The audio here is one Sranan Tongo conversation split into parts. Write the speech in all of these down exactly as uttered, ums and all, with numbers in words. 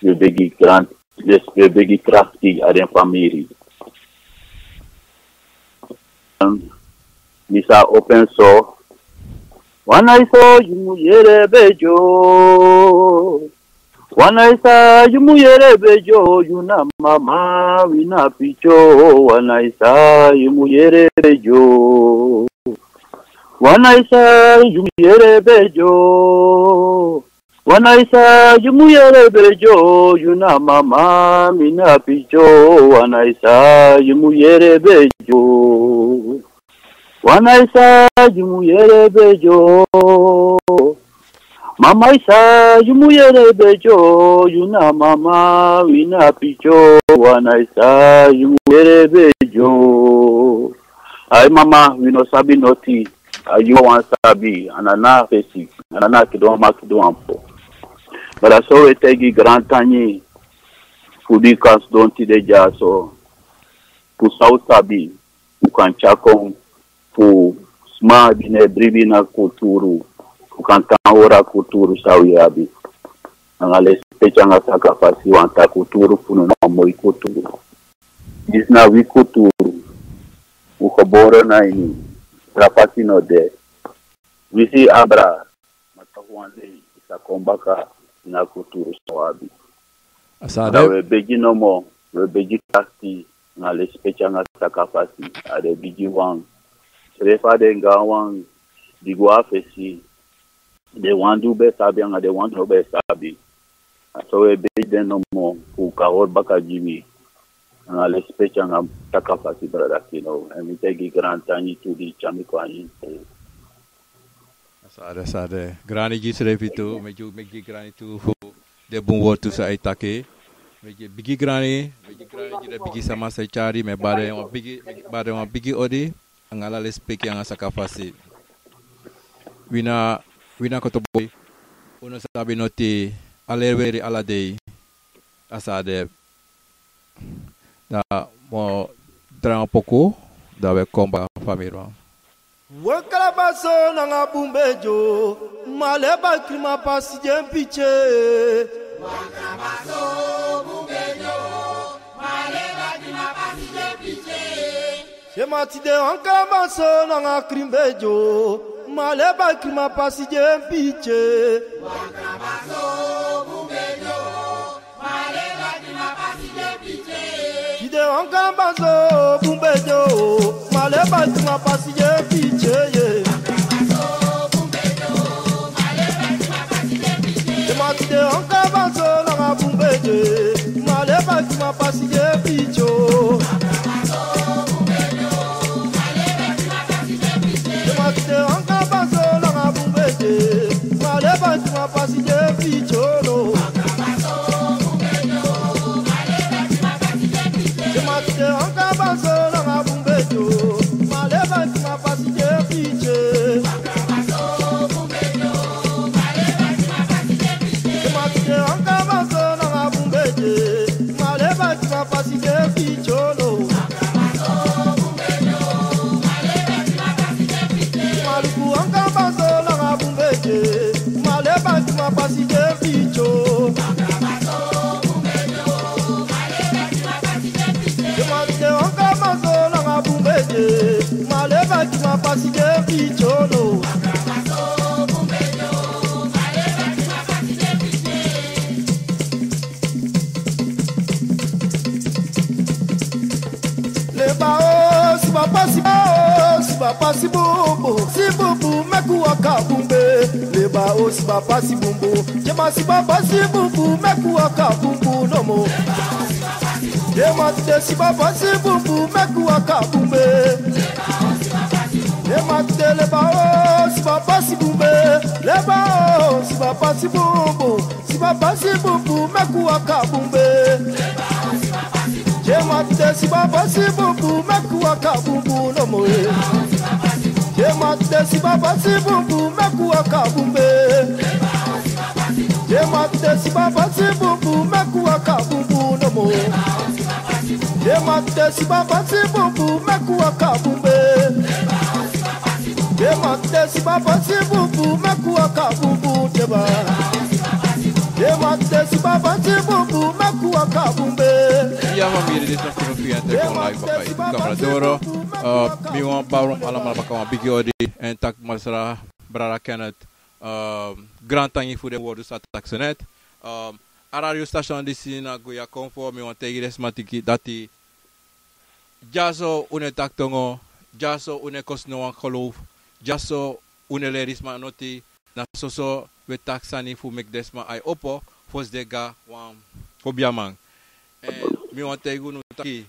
wi e begi kranti, wi e begi kranti a den famiri. Mi sa opo en so. Wan a isa yu mu yere bejo. Wan a isa yu mu yere bejo, yu na mama, wi na pikin. Wan a isa yu mu yere bejo. Wan a isa yu mu yere bejo. Wan a isa yu mu yere bejo, yu na mama, mi na pikin. Wan a isa yu mu yere bejo. Wan a isa yu mu yere bejo. Mama isa yu mu yere bejo, yu na mama, wi na pikin. Wan a isa yu mu yere bejo. Ai mama, wi no sabi noti. A yu wan sabi, a na na fesi, a na na kidon ma kidon ampo. Ma da so wi e taigi grantangi fu di kan sidon tide dyaso. Fu san un sabi, un kan tyari kon fu sma di no e bribi na kulturu, un kan tan hori a kulturu san wi abi. Nanga lesipeki anga sakafasi, wan taki kulturu fu unu na moi kulturu. Disi na wi kulturu. Un gebore na ini, tra fasi no de. Wi si abra, ma toch wan dei, i sa kon baka na kulturu san wi abi. A sa de. Wi e begi nomo, wi e begi krakti, na lesipeki anga sakafasi, a den bigi wan. Srefi a den gaanwan di go a fesi, den wan di un be sabi anga den wan di un no be sabi. A so wi e begi den nomo, fu un kan hori baka gi wi. Anga lesipeki anga sakafasi, brada Kino. Èn mi taigi grantangi tu di tyari mi kon a ini. A sa de, a sa de. Grantangi gi srefi tu, mi e gi, mi e gi grantangi tu fu den bun wortu san a e taki. Mi e gi bigi grantangi, mi e gi grantangi gi den bigi sama san e tyari, mi e bari den wan bigi, mi e bari den wan bigi odi, anga ala lesipeki anga sakafasi. Wi na, wi na kotoboi, un no sabi noti, a leri wi e leri ala dei. A sa de. Da mi o drai wan poku, da wi e kon baka famiri man. Wan kalabaso nanga bun bejo, ma leba kiliman pasi gi en pikin. Wan kalabaso bun bejo, ma leba kiliman pasi gi en pikin. Te mati de wan kalabaso nanga kiliman bejo, ma leba kiliman pasi gi en pikin. Wan kalabaso bun bejo, Tide wan kalabaso bun bejo, ma leba kiliman pasi gi en pikin, ye. Te mati de wan kalabaso nanga bun bejo, ma leba kiliman pasi gi en pikin, o. Te mati de wan kalabaso nanga bun bejo, ma leba kiliman pasi gi en pikin, o, no. Te mati de wan kalabaso nanga bun bejo, ma leba kiliman pasi gi en pikin. Te mati de wan kalabaso nanga bun bejo, ma leba kiliman pasi gi en pikin, o, no. Te mati de wan kalabaso nanga bun bejo, ma leba kiliman pasi gi en pikin, o. Te mati de wan kalabaso nanga bun bejo, ma leba kiliman pasi gi en pikin, o, no. Leba o, siba pasi, o, siba pasi bun bun, si bun bun, meki un waka bun bun. Leba o, siba pasi bun bun, te mati siba pasi bun bun, meki un waka bun bun nomo. Te mati de siba pasi bun bun, meki un waka bun bun. Te mati de leba o, siba pasi bun bun, leba o, siba pasi bun bun. Siba pasi bun bun, meki un waka bun bun. Te mati de siba pasi bun bun, meki un waka bun bun nomo, e. Te mati de siba pasi bun bun, meki un waka bun bun. Te mati de siba pasi bun bun, meki un waka bun bun nomo. Te mati de siba pasi bun bun, meki un waka bun bun. Te mati de siba pasi bun bun, meki un waka bun bun, te ba. Te mati de siba pasi Ya, famiri, disi na Kino Fi en Teki wan live baka ini Kabra Doro. Eh, mi wani bari un alamala baka wan bigi odi, èn taki masra brada Kenneth, eh, grantangi fu den wordu san a taki so net. Eh, a radio station disi na Guya Konfo, mi wani taigi den sma taki dati dyaso un no e taki tongo, dyaso un no e kosi no wan geloof, dyaso un no e leri sma noti, na soso wi e taki sani fu meki den sma ai opo, fosi den go na wan obiaman. Èn mi wani taigi unu taki,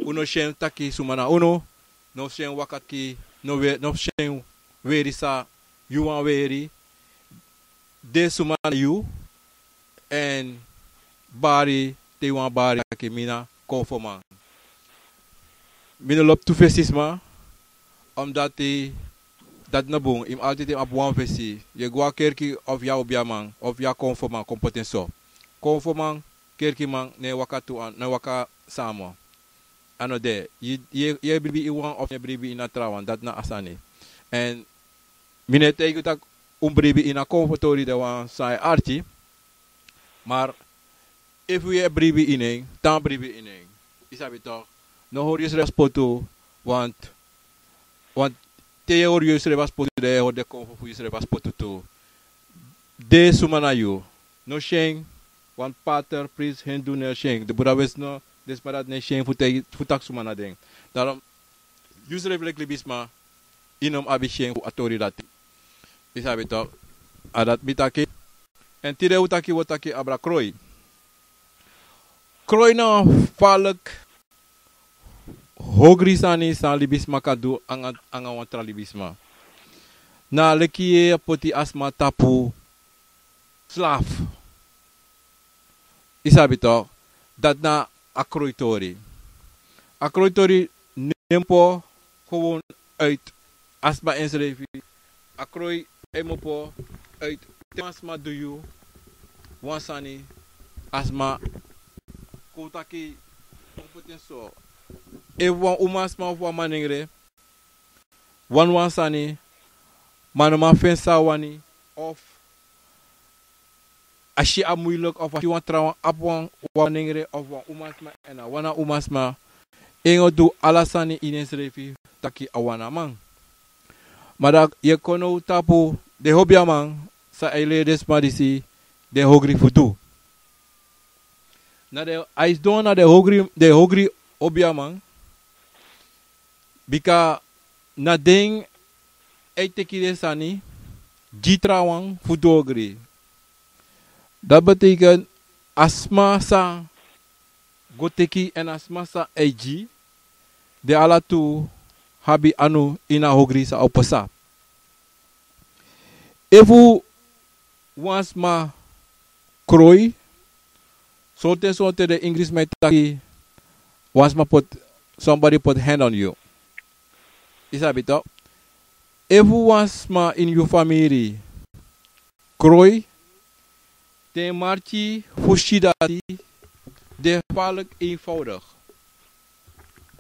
un no syen taki suma na unu, no syen waka taki, no we-, no syen weri san yu wani weri, de suma na yu, èn bari te yu wani bari taki mi na Konfoman. Mi no lobi tu fesi sma, omdati dati no bun, yu mus altidi abi wan fesi. Yu e go na kerki of yu na obiaman, of yu na Konfoman, kon poti en so. Konfoman, kerkiman, no e waka tu, no e waka sama. A no de. Yu, yu, yu e bribi ini wan of yu e bribi ini a trawan, dati na a sani. Èn mi no e taigi yu taki un bribi ini a Konfo tori de wan sani arki. Ma efu yu e bribi ini en, tan bribi ini en. Yu sabi tok. No hori yusrefi a spotu, want, want te yu e hori yusrefi a spotu, dan yu e hori den Konfo fu yusrefi a spotu tu. De suma na yu. No syen, wan pater, prins, hindu no e syen. Den Buddha wesi no, den sma dati no e syen fu taki, fu taki suma na den. Daarom, yusrefi leki libisma, yu no mus abi syen fu a tori dati. Yu sabi tok, a dati mi taki. Èn tide un taki, un o taki abra kroi. Kroi na wan falek hogri sani san libisma kan du anga, anga wan tra libisma. Na leki yu e poti a sma tapu slafu. Yu sabi tok, dati na a kroitori. A kroitori no e mus kon gewoon uit a sma ensrefi. A kroi e mus kon uit te wan sma du yu wan sani, a sma kon taki, kon poti en so. Efu wan umasma of wan manengre wani wan sani, ma no man feni san a wani, of a si a muilek, of a si wan trawan abi wan, wan manengre of wan umasma, èn a wani a umasma, en o du ala sani ini ensrefi taki a wani a man. Ma dan yu e kon now tapu den obiaman san e leri den sma disi den hogri fu du. Na den, a e sidon na den hogri, den hogri obiaman. Bika na den e teki den sani gi trawan fu du ogri. Dati betekent a sma san go teki èn a sma san e gi, den ala tu abi anu ini a ogri san o pasa. Efu wan sma kroi, sonten, sonten den Inglisman e taki, wan sma put, somebody put hand on you. Yu sabi tok. Efu wan sma ini yu famiri kroi, den marki fu si dati de falek eenvoudig.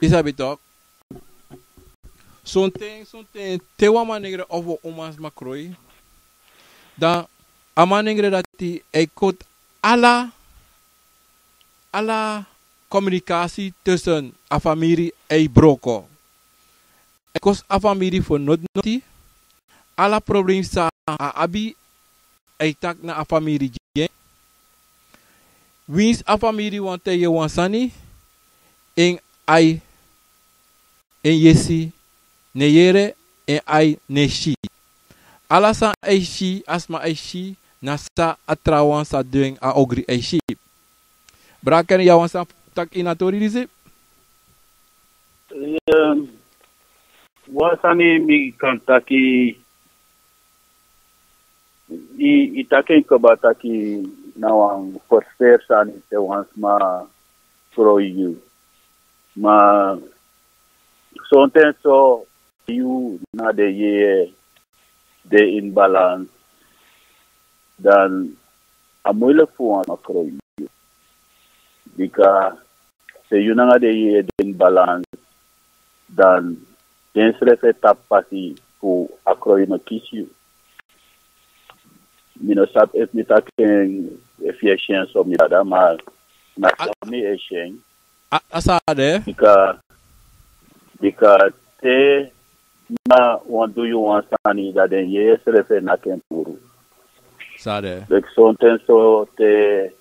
Yu sabi tok. Sonten, sonten te wan manengre of wan umasma kroi, dan a manengre dati e koti ala, ala komunikasi tussen a famiri e broko. E kosi a famiri fu noti noti. Ala problem san a abi, a e taki na a famiri gi en. Winsi a famiri wani taigi en wan sani, en ai, en yesi no e yere, en ai no e si. Ala san a e si, a sma e si, na san a trawan san de ini a ogri e si. Brada Kenny, yu abi wan sani fu taki ini a tori disi? Ehm, wan sani mi kan taki, i, i taki en kaba taki na wan frustreer sani te wan sma kroi yu. Ma sonten so yu na den yeye de in balans, dan a moeilijk fu wan sma kroi yu. Bika te yu nanga den yeye de in balans, dan densrefi e tapu pasi fu a kroi no kisi yu. Mi no sabi efu mi taki en efu yu e si en so, mi brada, ma na so mi e si en. A, a san a de? Bika, bika te na wan du yu wan sani, dan den yeye srefi e naki en puru. San a de? Leki sonten so te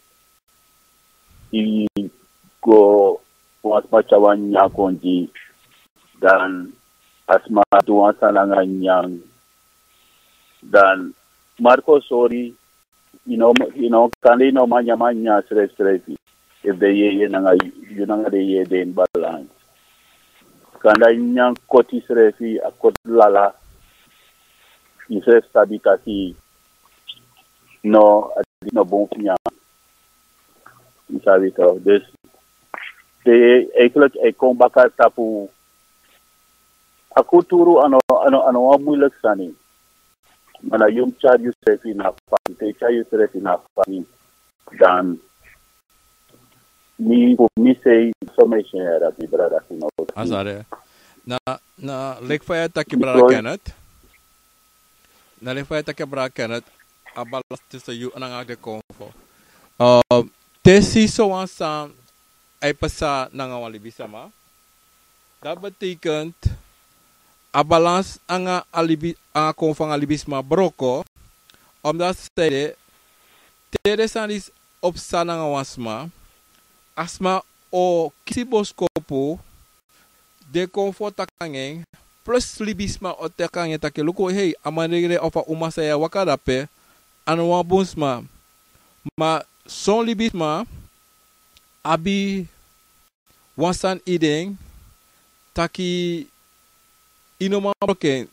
i go wan sma tyari wan nyanyan kon gi, dan a sma du wan sani nanga nyanyan, dan Marco, sori, yu no, yu no, kande yu no man nyan a nyanyan srefsrefi. Efu den yeye nanga yu, nanga den yeye de ini balans. Kande a nyanyan koti srefi, a koti lala. Yu srefi sabi taki no, a disi no bun fu nyan. Yu sabi toch. Dus te, eigenlijk, e kon baka tapu a kulturu, a no, a no, a no wan muiliki sani. Ma na yu mus tyari yusrefi na fasi, te yu tyari yusrefi na fasi, dan mi, fu mi sei, so mi e si en, ya, dati, brada, fu no. A san a de. Na, na leki fa yu e taki, brada Kenneth. Na leki fa yu e taki, brada Kenneth, a balans tussen yu nanga den konfo. Eh, te si so wan sani e pasa nanga wan libisma. Dati betekent a balans nanga a libi, nanga konfo nanga libisma broko. Omdat san ede, te den sani disi o pasa nanga wan sma, a sma o kisi boskopu, den konfo o taki nanga en, plus libisma o taki nanga en taki: luku, hei, a manengre of a uma san yu e waka drape, a no wan bun sma. Ma son libisma abi wan sani ini en taki yu no man broko en,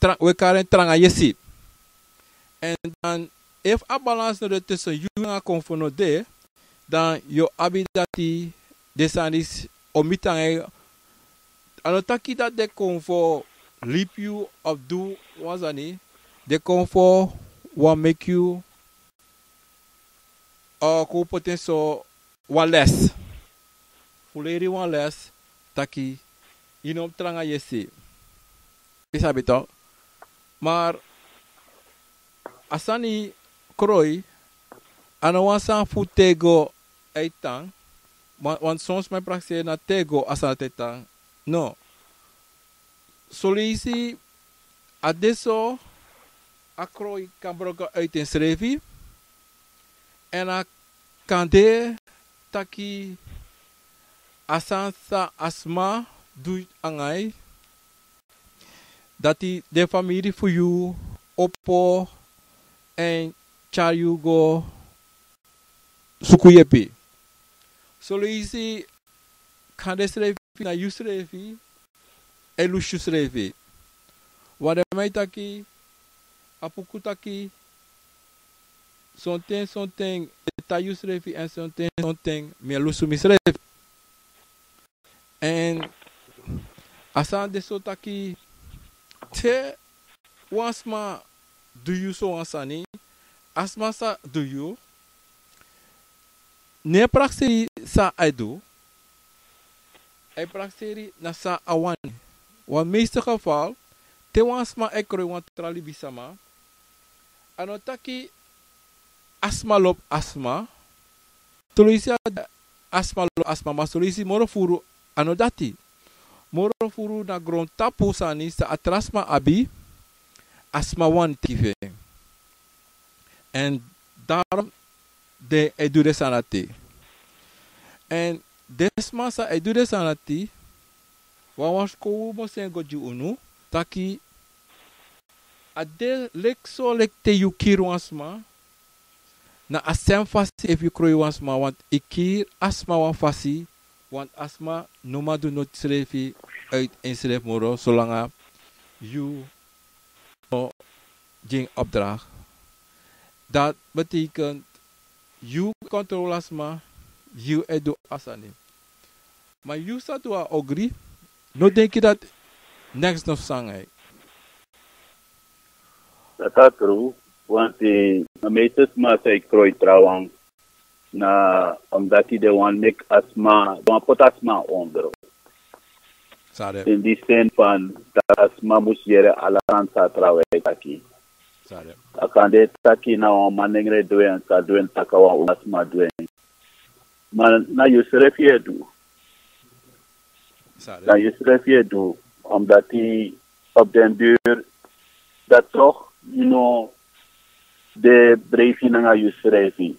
tra-, wi e kari en tranga yesi. Èn dan, efu a balans no de tussen yu nanga konfo no de, dan yu o abi dati, den sani disi o miti nanga yu. A no taki dati den konfo libi yu of du wan sani, den konfo wani meki yu, eh, kon poti en so, wan les. Fu leri wan les taki yu no mus tranga yesi. Yu sabi toch. Maar a sani kroi, a no wan sani fu tego e tan. Want, want soms mi e prakseri na tego a sani e tan. No. Son leisi a de so, a kroi kan broko uit ensrefi. Èn a kan de taki a sani san a sma du nanga yu, dati den famiri fu yu opo èn tyari yu go suku yepi. Son leisi kan de srefi na yusrefi e lusu yusrefi. Wan den man e taki, a puku taki, sonten sonten e tan yusrefi èn sonten sonten mi e lusu misrefi. Èn a sani de so taki, te wan sma du yu so wan sani, a sma sa du yu, no e prakseri san a e du, a e prakseri na san a wani. Wan meeste geval, te wan sma e kroi wan tra libisma, a no taki a sma lobi a sma. Son leisi a, a sma lobi a sma, ma son leisi moro furu a no dati. Moro furu na grontapu sani san a tra sma abi, a sma wani teki fu en. Èn daarom den e du den sani dati. Èn den sma san e du den sani dati, wan, wan sikowu mi o seni go gi unu, taki a de leki so leki te yu kiri wan sma, na a sem fasi efu yu kroi wan sma, want yu kiri a sma wan fasi, want a sma no man du noti srefi uit ensrefi moro, solanga yu no gi en opdracht. Dat betekent yu kontrol a sma, yu e du a sani. Ma yu sa du a ogri, no denki dati neks no psa nanga yu. Dati a tru, want, eh, na meeste sma san e kroi trawan, na omdati den wani meki a sma, den wani poti a sma ondro. San a de. In di sen fan, dati a sma mus yere ala sani san a trawan e taki. A kan de taki na wan manengre du en, ka du en, taki a wan umasma du en. Ma na yusrefi e du. Na yusrefi e du. Omdat i op den duur, dat toch, you know, de breifi nanga yusrefi.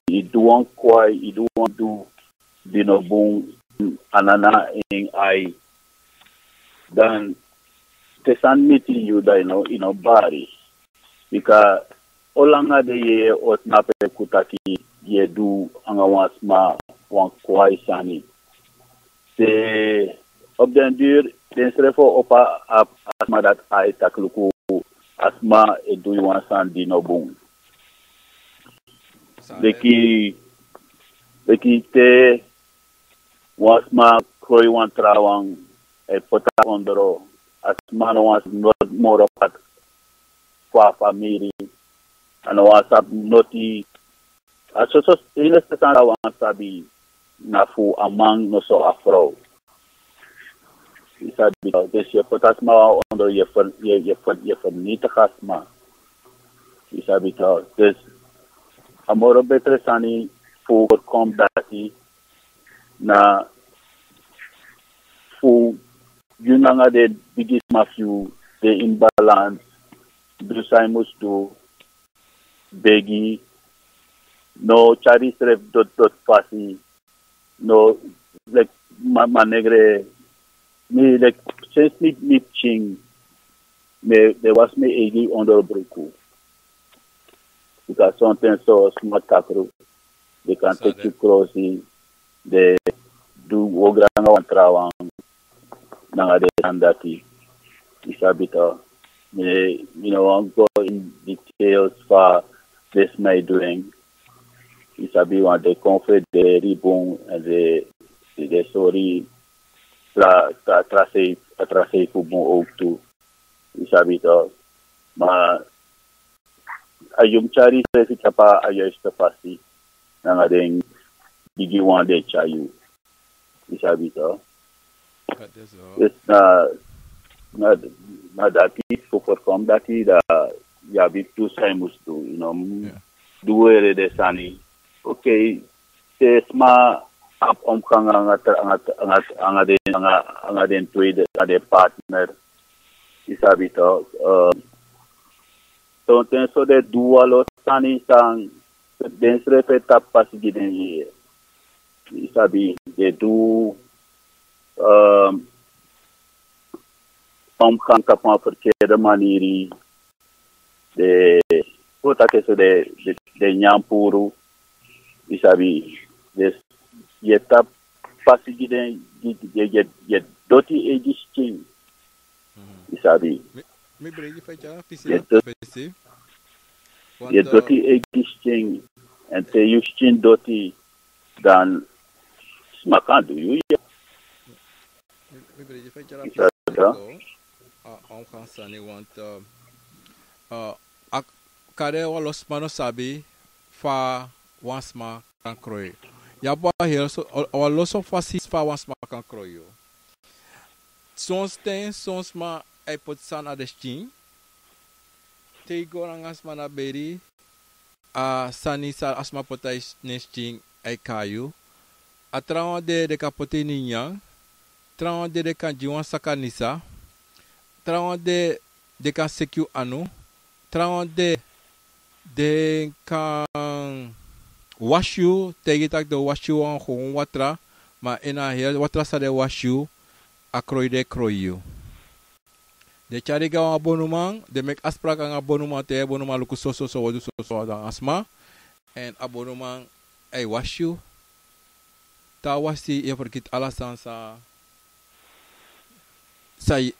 I du wan kwai, i du wan du di no bun, anana en ai. Dan te sani miti yu, dan i no, i no bari. Bika o langa de yu e o tnapu e luku taki yu e du anga wan sma wan kwai sani. Te op den duur, den srefi o opo a, a sma dati ai taki luku, a sma e du yu wan sani di no bun. Leki, leki te wan sma kroi wan trawan, e poti a ondro, a sma no wani sabi noti moro fu a famiri, a no wani sabi noti. A soso, ini sani a wani sabi na fu a man noso a frow. I sabi toch, dus yu e poti a sma wan ondro, yu e ver-, yu e, yu e ver-, yu e vernietig a sma. I sabi toch, dus a moro betre sani fu voorkom dati, na fu yu nanga den bigisma fu yu de in balans, du san yu mus du, begi, no tyari yusrefi doti doti fasi, no, leki, ma, manengre, mi leki, sensi mi, mi pikin, mi e wasi mi eigi ondro bruku. Bika sonten so sma takru, den kan teki yu krosi, den du ogri nanga wan trawan, nanga den sani dati. I sabi toch, mi, mi no wani go in details fa den sma e du en. I sabi, want den confedereri bun, èn den, den sori tra, tra, tra sei, tra sei fu bun ook tu. I sabi toch. Ma a yu mus tyari yusrefi tapu a juiste fasi, nanga den bigi wan di e tyari yu. I sabi toch. Dus na, na, na dati fu voorkom dati, dan yu abi tu san yu mus du, yu no mus du were den sani. Oké, te sma abi omgang nanga tra-, nanga, nanga, nanga den, nanga, nanga den tweede, nanga den partner. I sabi toch, eh, sonten so den du wan lo sani san den srefi e tapu pasi gi den yeye. I sabi, den du, eh, omgang tapu wan verkeerde maniri. Den, kon taki so den, den, den nyan puru, i sabi, den, yu e tapu pasi gi den, gi, gi, gi, gi doti eigi skin. I sabi. Mi, mi bredi fa yu tyari a pisi ya, doti, fesi. Yu e doti eigi skin. Èn te yu skin doti, dan sma kan du yu, ya. Mi, mi bredi fa yu tyari a pisi. A, a wan sani want, a, a, kande wan lo sma no sabi fa wan sma kan kroi. Yu abi wan heri so, a, wan lo so fasi fa wan sma kan kroi yu. Sonsten, son sma e poti sani na den skin. Te yu go nanga sma na bedi, a sani san a sma poti na en skin e kai yu. A trawan de den kan poti na en nyanyan. Trawan de den kan gi wan saka nisa. Trawan de den kan seki yu anu. Trawan de den kan wasi yu, taigi yu taki den o wasi yu wan gewoon watra, ma a no heri watra san den wasi yu, a kroi den e kroi yu. Den tyari yu go na wan bonuman, den meki afspraak nanga bonuman, te bonuman luku soso, so wan du soso nanga sma, èn a bonuman e wasi yu. Te a wasi yu, yu e fergiti ala sani san, san yu,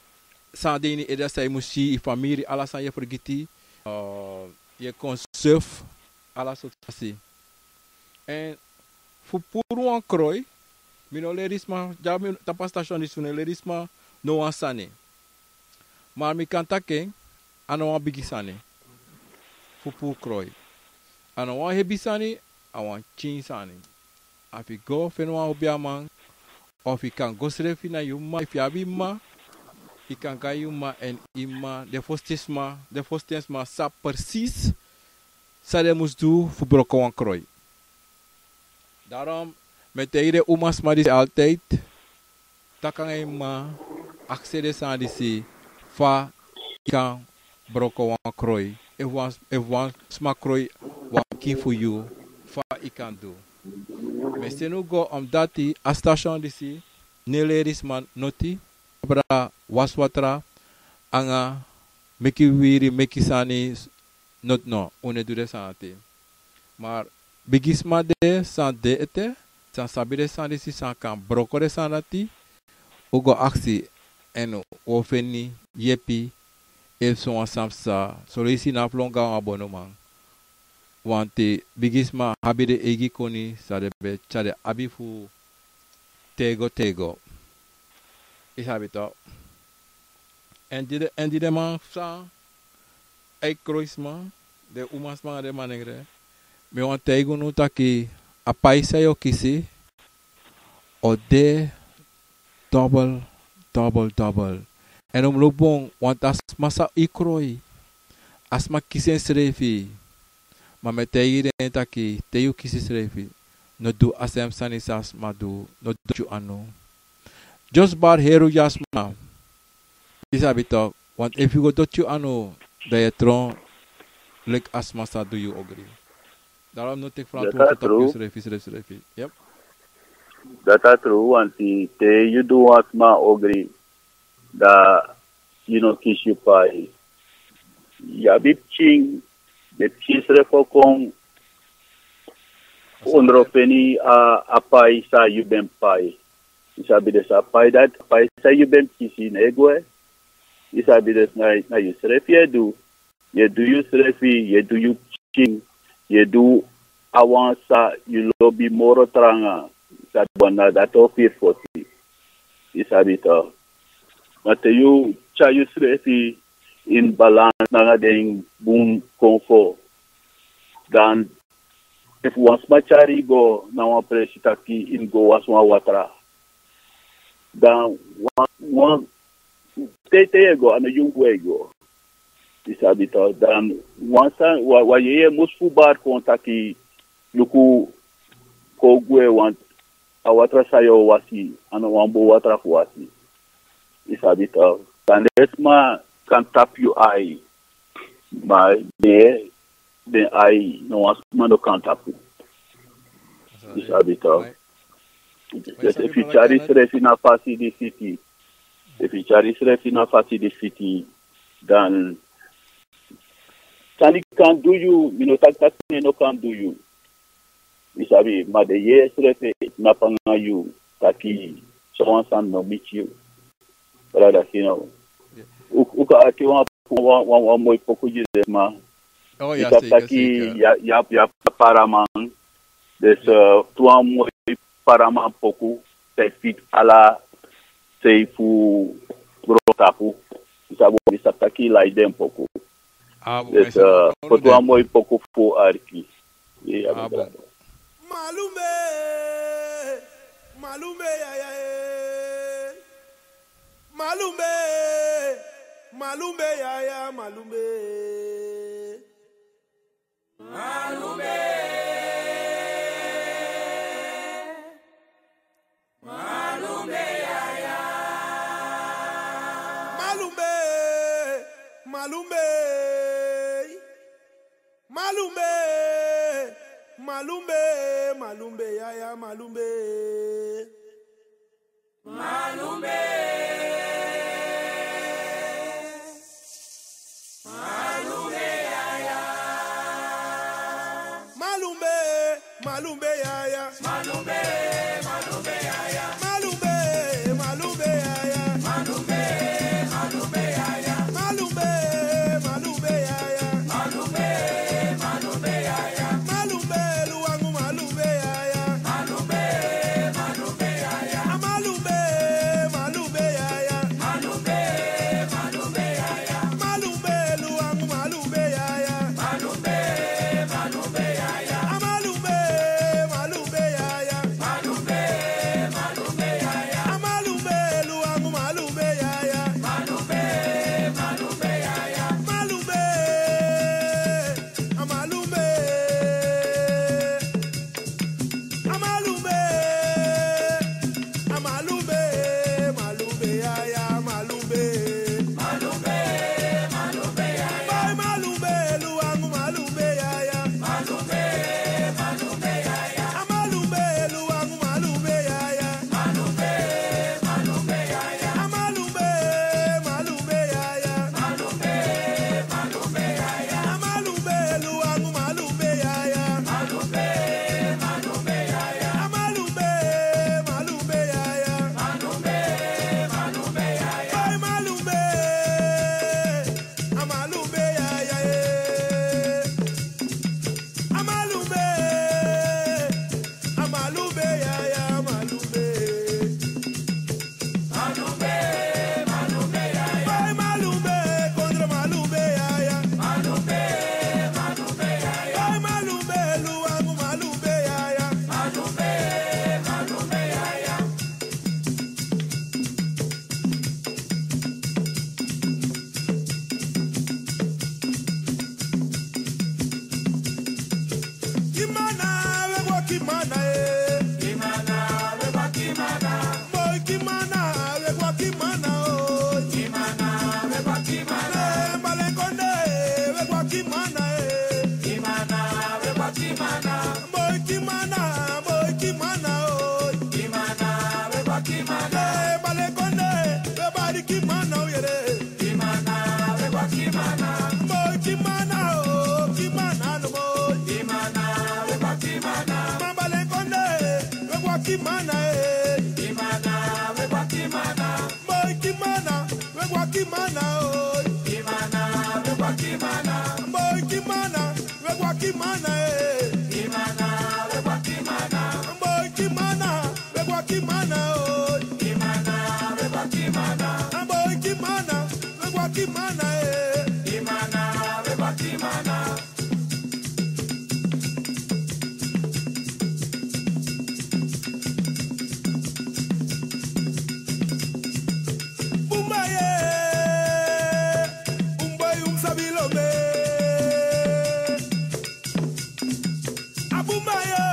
san de ini yu ede, san yu mus si, yu famiri, ala sani yu e fergiti. Yu e kon sefi, ala sortu fasi. Èn fu puru wan kroi, mi no leri sma, dya mi tapu a station disi, mi no leri sma no wan sani. Ma mi kan taki en, a no wan bigi sani fu puru kroi. A no wan hebi sani, a wan pikin sani. A fu yu go feni wan obiaman, of yu kan go srefi na yu mma, efu yu abi mma, yu kan go na yu m'ma èn yu m'ma, den fositen sma, den fositen sma sabi precies san den mus du fu broko wan kroi. Daarom mi e taigi den umasma disi altijd, taki nanga yu m'ma, aksi den sani disi, fa yu kan broko wan kroi. Efu wan, efu wan sma kroi wan pikin fu yu, fa yu kan du. Mi e seni un go, omdat a station disi no e leri sma noti, abra waswatra, nanga meki wiwiri, meki sani, noti no, un no e du den sani dati. Maar bigisma de san de ete, san sabi den sani disi, san kan broko den sani dati, un go aksi, èn un o feni yepi, efu sowan sani psa, son leisi na fu lon go na wan bonuman. Want bigisma abi den eigi koni san den ben tyari abi fu tego tego. Yu sabi toch. Èn di den, èn di den man san e kroi sma, den umasma nanga den manengre, mi wani taigi unu taki a pai san yu o kisi o de double, double, double. Èn un mus luku bun, want a sma san e kroi, a sma kisi ensrefi. Ma mi e taigi den taki, te yu kisi yusrefi, no du a sem sani san a sma du, no doti yu anu. Dyosi bari heri unu gi a sma. Yu sabi toch, want efu yu go doti yu anu, dan yu e tron leki a sma san du yu ogri. Daarom no teki verantwoording tapu yusrefi, yusrefi, yusrefi. Yep. Dati a tru, want te yu du wan sma ogri, dan yu no kisi yu pai. Yu abi pikin, den pikin srefi o kon ondro feni a, a pai san yu ben pai. Yu sabi, den sa pai dati, a pai san yu ben kisi no e gwe. Yu sabi, dus na, na yusrefi yu e du. Yu e du yusrefi, yu e du yu pikin, yu e du a wan san yu lobi moro tranga, yu sabi, wan na dati o firi foti. Yu sabi toch. Ma te yu tyari yusrefi in balans nanga den bun konfo, dan efu wan sma tyari yu go na wan presi taki yu mus go wasi wan watra, dan wan, wan, te, te yu e go, a no yu mus gwe go. Yu sabi toch, dan wan san, wan, wan yeye mus fu bari kon taki, luku, kon gwe, want a watra san yu o wasi, a no wan bun watra fu wasi. Yu sabi toch, dan den sma kan tapu yu ai. Ma den, den ai, no wan sma no kan tapu. Yu sabi toch. Dus efu yu tyari yusrefi na fasi di fiti, efu yu tyari yusrefi na fasi di fiti, dan sani kan du yu, mi no taki taki sani no kan du yu. Yu sabi, ma den yeye srefi e knapu nanga yu taki sowan sani no miti yu. Brada Sino. Un, un kan arki wan, wan, wan, wan moi poku gi den sma. Oh, yu sabi taki yu abi, yu abi paraman. Dus, eh, tu wan moi paraman poku, san e fiti ala sei fu grontapu. Yu sabi, yu sabi taki yu lai den poku. Dus, eh, poti wan moi poku fu arki. Yu abi. Malumbe, malumbe, ya, ya, eh. Malumbe, malumbe, ya, ya, malumbe. Malumbe. Malumbe, ya, ya. Malumbe, malumbe. Malumbe, malumbe, malumbe, ya, ya, malumbe. Malumbe. Malumbe, ya, ya. Malumbe, malumbe, ya, ya. Malumbe, malumbe, ya, ya. Malumbe, malumbe, ya, ya. Malumbe, malumbe, ya, ya. Malumbe, malumbe, ya, ya. Malumbe, malumbe, ya, ya. Malumbe, luwangu, malumbe, ya, ya. Malumbe, malumbe, ya, ya. Malumbe, malumbe, ya, ya. Malumbe, malumbe, ya, ya. Malumbe, luwangu, malumbe, ya, ya. Malumbe, malumbe, ya, ya. Malumbe, malumbe, ya, ya. Malumbe, malumbe. Kimana, eh. Kimana, we kwa Kimana. Boy Kimana, we kwa Kimana, oh. Kimana, we kwa Kimana. Boy Kimana, we kwa Kimana, eh. Kimana, we kwa Kimana. Boy Kimana, we kwa Kimana, oh. Kimana, we kwa Kimana. Boy Kimana, we kwa Kimana, eh. Kimana, we kwa Kimana. Bumba ye, un boy un sabi lombe. A bumba yo,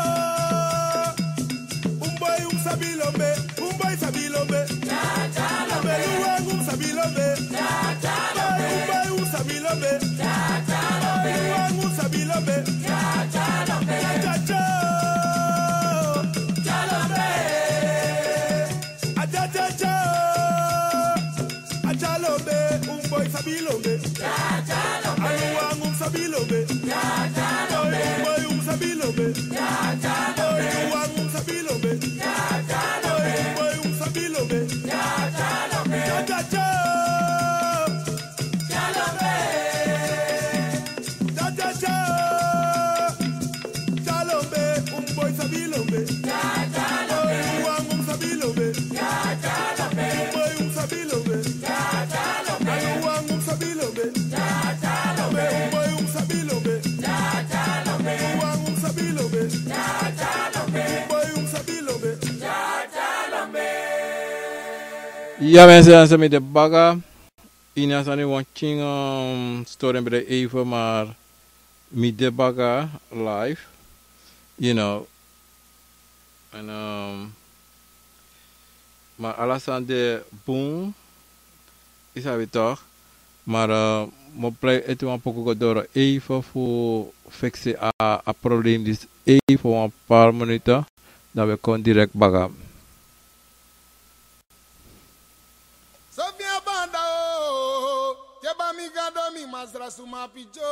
un boy un sabi lombe, un boy sabi lombe. Cha, cha, lombe. Beluwan un sabi lombe. Cha, cha, lombe. Un boy un sabi lombe. Cha, cha, lombe. Beluwan un sabi lombe. Cha, cha, lombe. Cha, cha. Cha, lombe. A cha cha cha. A cha lombe, un boy sabi lombe. Cha cha lombe. Aluwangu sabi lombe. Cha cha lombe. Un boy un sabi lombe. Cha cha lombe. Aluwangu sabi lombe. Cha cha lombe. Un boy un sabi lombe. Cha cha lombe. Cha cha cha. Cha lombe. Cha cha cha. Cha lombe, un boy sabi lombe. Cha cha lombe. Aluwangu sabi lombe. Cha cha lombe. Un boy un sabi lombe. Cha cha lombe. Aluwangu sabi lombe. Cha cha lombe. Un boy un sabi lombe. Cha cha lombe. Aluwangu sabi lombe. Cha cha lombe. Un boy un sabi lombe. Cha cha lombe. Ya mensen, dan mi de baka. Ini a sani wan king, um, story mi ben de even, maar mi de baka live, you know. En, um, maar ala sani de bun, yu sabi toch. Maar, uh, mi o prei ete wan poku go doro even fu fiksi a, a probleem disi even wan paar minuten, dan wi kon direct baka. Sofia Banda o, Teba mi Gado mi Masra suma pikin o.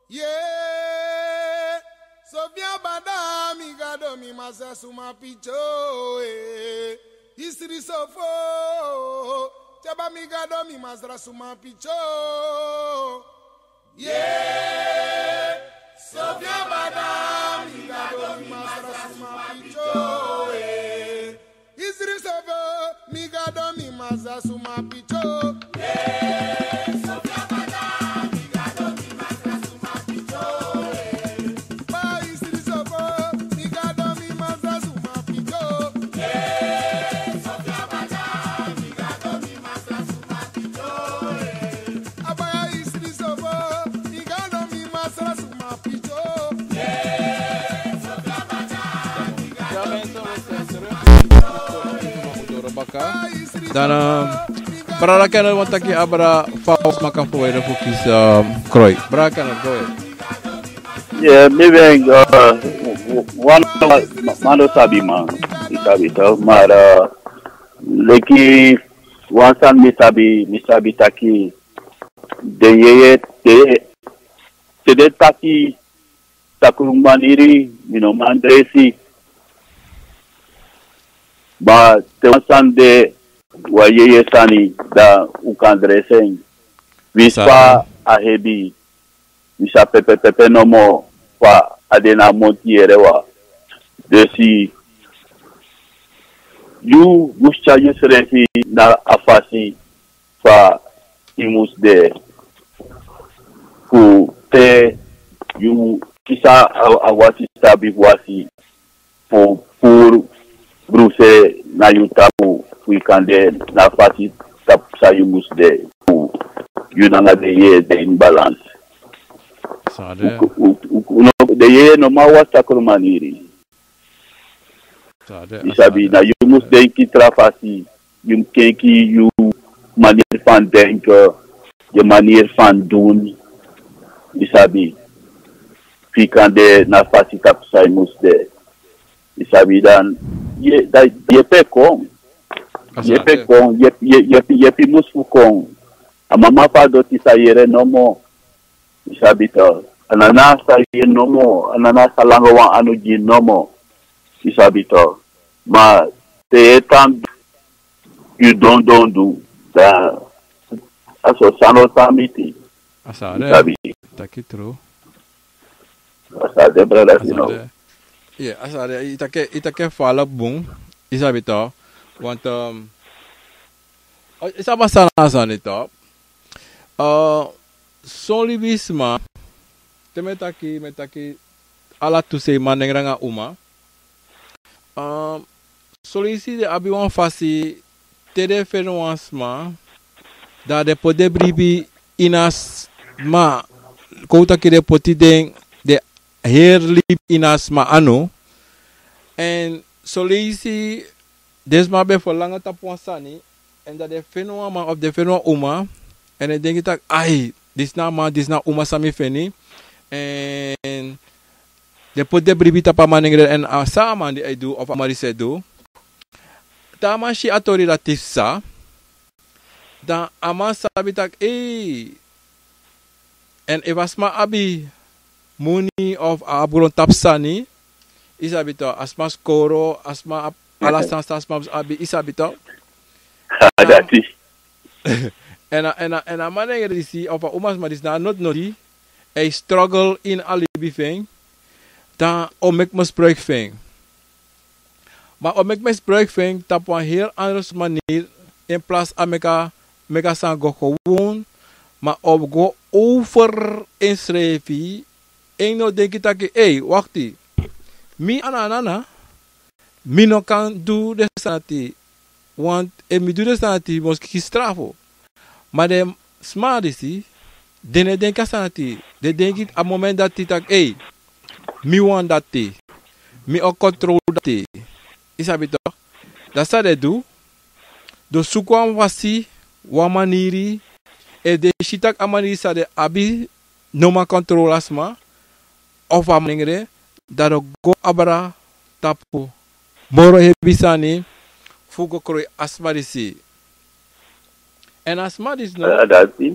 Yeah. Sofia Banda mi Gado mi Masra suma pikin o, eh. Isri Sofo, Teba mi Gado mi Masra suma pikin o. Yeah. Sofia Banda mi Gado mi Masra suma pikin o, eh. Isri Sofo, mi Gado mi Masra suma pikin o. Yeah. Sofia Banda mi Gado mi Masra suma pikin o, eh. Ba Isri Sofo, mi Gado mi Masra suma pikin o. Yeah. Sofia Banda mi Gado mi Masra suma pikin o, eh. Dan, eh, brada Kenneth wani taki abra fa a sma kan fu wede fu kisi, eh, kroi. Brada Kenneth, go ahead. Yeah, mi ben, eh, wan man no sabi man, mi sabi toch, maar, eh, leki wan sani mi sabi, mi sabi taki den yeye, te, te den taki takru maniri, mi no man dresi. Ma te wan sani de wan yeye sani, dan un kan dresi en. Wi sabi. Fa a hebi, wi sa pepe pepe nomo fa a de na a monti yere wan. Dus yu mus tyari yusrefi na a fasi fa yu mus de, fu te yu kisi a, a wasi sabi wasi fu puru bruse na yu tapu, fu yu kan de na a fasi tapu san yu mus de, fu yu nanga den yeye de in balans. San a de? U, u, u, u no, den yeye no man wasi takru maniri. Yu sabi, na yu mus denki tra fasi, yu mus kenki yu manier van denken, yu manier van doen. Yu sabi, fu yu kan de na fasi tapu san yu mus de. Yu sabi, dan yu, dan yu e kon. Yu e kon, yu e, yu e, yu e mus fu kon. A mama fu a doti sa yere nomo. Yu sabi toch, a no na san yere nomo, a no na san langa wan anu gi nomo. Yu sabi toch. Ma te yu e tan yu don don du, dan a so sani o tan miti. A sani o tan miti. Taki tru. A sani o tan miti. Ye, a sani o tan miti. Yu taki en fala bun. Yu sabi toch. Want yu sabi a sani, a sani toch. Son libisma, te mi e taki, mi e taki ala tu sei, man nengre nanga uma. Son leisi den abi wan fasi, te den feni wan sma, dan den poti den bribi ini a sma, kon un taki den poti den, den heri libi ini a sma anu. Èn son leisi den sma ben fu langa tapu wan sani, èn dan den feni wan man of den feni wan uma, èn den denki taki, ai, disi na a man, disi na a uma san mi feni. Èn den poti den bribi tapu a man nengre, èn a san a man di e du, of a man disi e du. Te a man si a tori dati psa, dan a man sabi taki, ei, èn efu a sma abi moni of a abi grontapu sani, yu sabi toch, a sma skoro, a sma abi ala sani san a sma mus abi, yu sabi toch. Dati. Èn a, èn a, èn a man nengre disi, of a umasma disi na a noti noti, a e struggle ini a libi fu en, dan a o meki misbruik fu en. Ma a o meki misbruik fu en tapu wan heri anders manier, in plaats a meki a, meki a sani go gewoon, ma a o go over ensrefi, en no denki taki, ei, wakti. Mi Ananana, mi no kan du den sani dati, want efu mi du den sani dati, mi o kisi strafu. Ma den sma disi, den no e denki a sani dati, den denki a moment dati taki, ei, mi wani dati, mi o kontrol dati. Yu sabi toch. Dati san den du, den o suku wan fasi, wan maniri, efu den si taki a maniri san den abi no man kontrol a sma, of a man nengre, dan den o go abra tapu moro hebi sani fu go kroi a sma disi. Èn a sma disi no. Dati.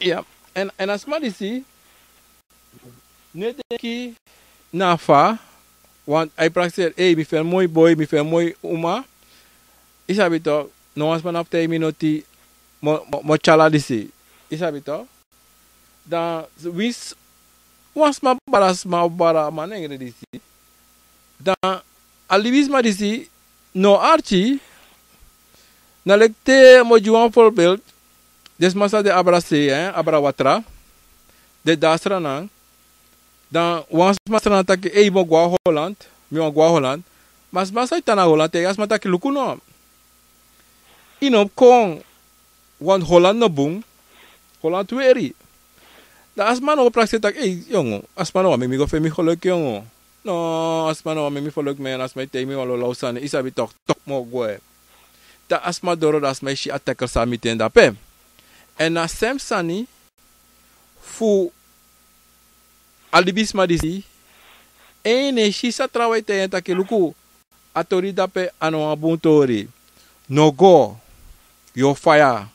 Ya, èn, èn a sma disi no e denki na fa, want a e prakseri, ei, mi feni moi boi, mi feni moi uma. Yu sabi toch, no wan sma na fu taigi mi noti, mi o, mi o, mi o tyari disi. Yu sabi toch. Dan winsi wan sma bari a sma of bari a man nengre disi, dan a libisma disi no arki. Na leki te mi o gi wan voorbeeld, den sma san de abra sei, abra watra, den de a Sranan. Dan wan sma Sranan taki, ei, mi o go na Holland, mi wani go na Holland. Ma a sma san e tan na Holland taigi a sma taki, luku no, yu no mus kon, want Holland no bun, Holland weri. Dan a sma no o prakseri taki, ei, yongu, a sma no wani meki mi go feni mi geluk, yongu. No, a sma no wani meki mi geluk, ma a sma e taigi mi wan lawlaw sani, yu sabi toch, toch mi o gwe. Dan a sma doro, dan a sma e si a tackle san miti en dape. Èn na a sem sani fu a libisma disi, en no e si san trawan e taigi en taki, luku, a tori dape a no wan bun tori. No go, yu o faya.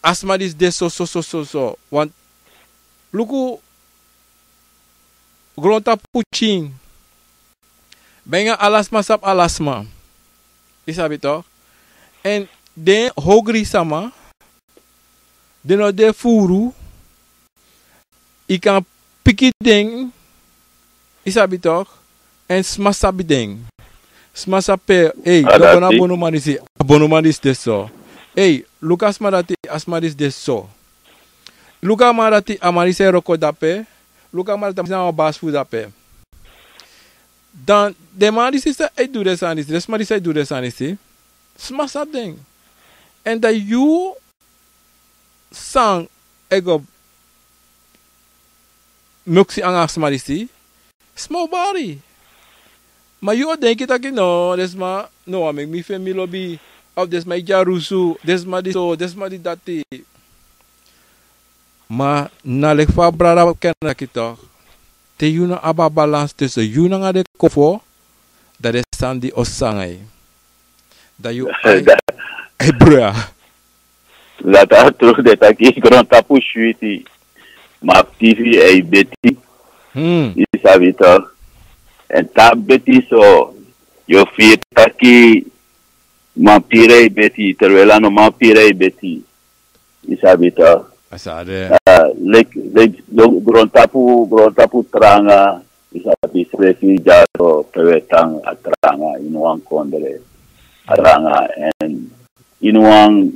A sma disi de so, so, so, so, so. Want luku, grontapu pikin, ben nanga ala sma sabi ala sma. Yu sabi toch. Èn den ogri sama, den no de furu, yu kan piki den, yu sabi toch, èn sma sabi den. Sma sabi pe, ei, a no go na dati. Bonuman disi, a bonuman disi de so. Ei, luku a sma dati, a sma disi de so. Luku a man dati, a man disi e wroko dape. Luku a man dati, a man disi na wan basi fu dape. Dan den man disi san e du den sani disi, den sma disi san e du den sani disi, sma sabi den. Èn dan yu san e go meki anga a sma disi, sma o bari. Ma yu o denki taki no, den sma no wani meki mi feni mi lobi, of den sma e dyarusu, den sma disi so, den sma disi dati. Ma na leki fa a brada ken taki toch. Te yu no abi a balans tussen yu nanga den kofo, dan den sani o sanga yu. Dan yu ai, ai broya. Dati a tru, den taki grontapu switi, ma fu tifi e beti. Hmm. Yu sabi toch. Èn te a beti so, yu o firi taki man piri a e beti, terwijl a no man piri a e beti. Yu sabi tok. Leki, leki, grontapu, grontapu tranga. Yu sabi, srefi dyaso pe wi e tan, a tranga ini wan kondre. A tranga. Èn ini wan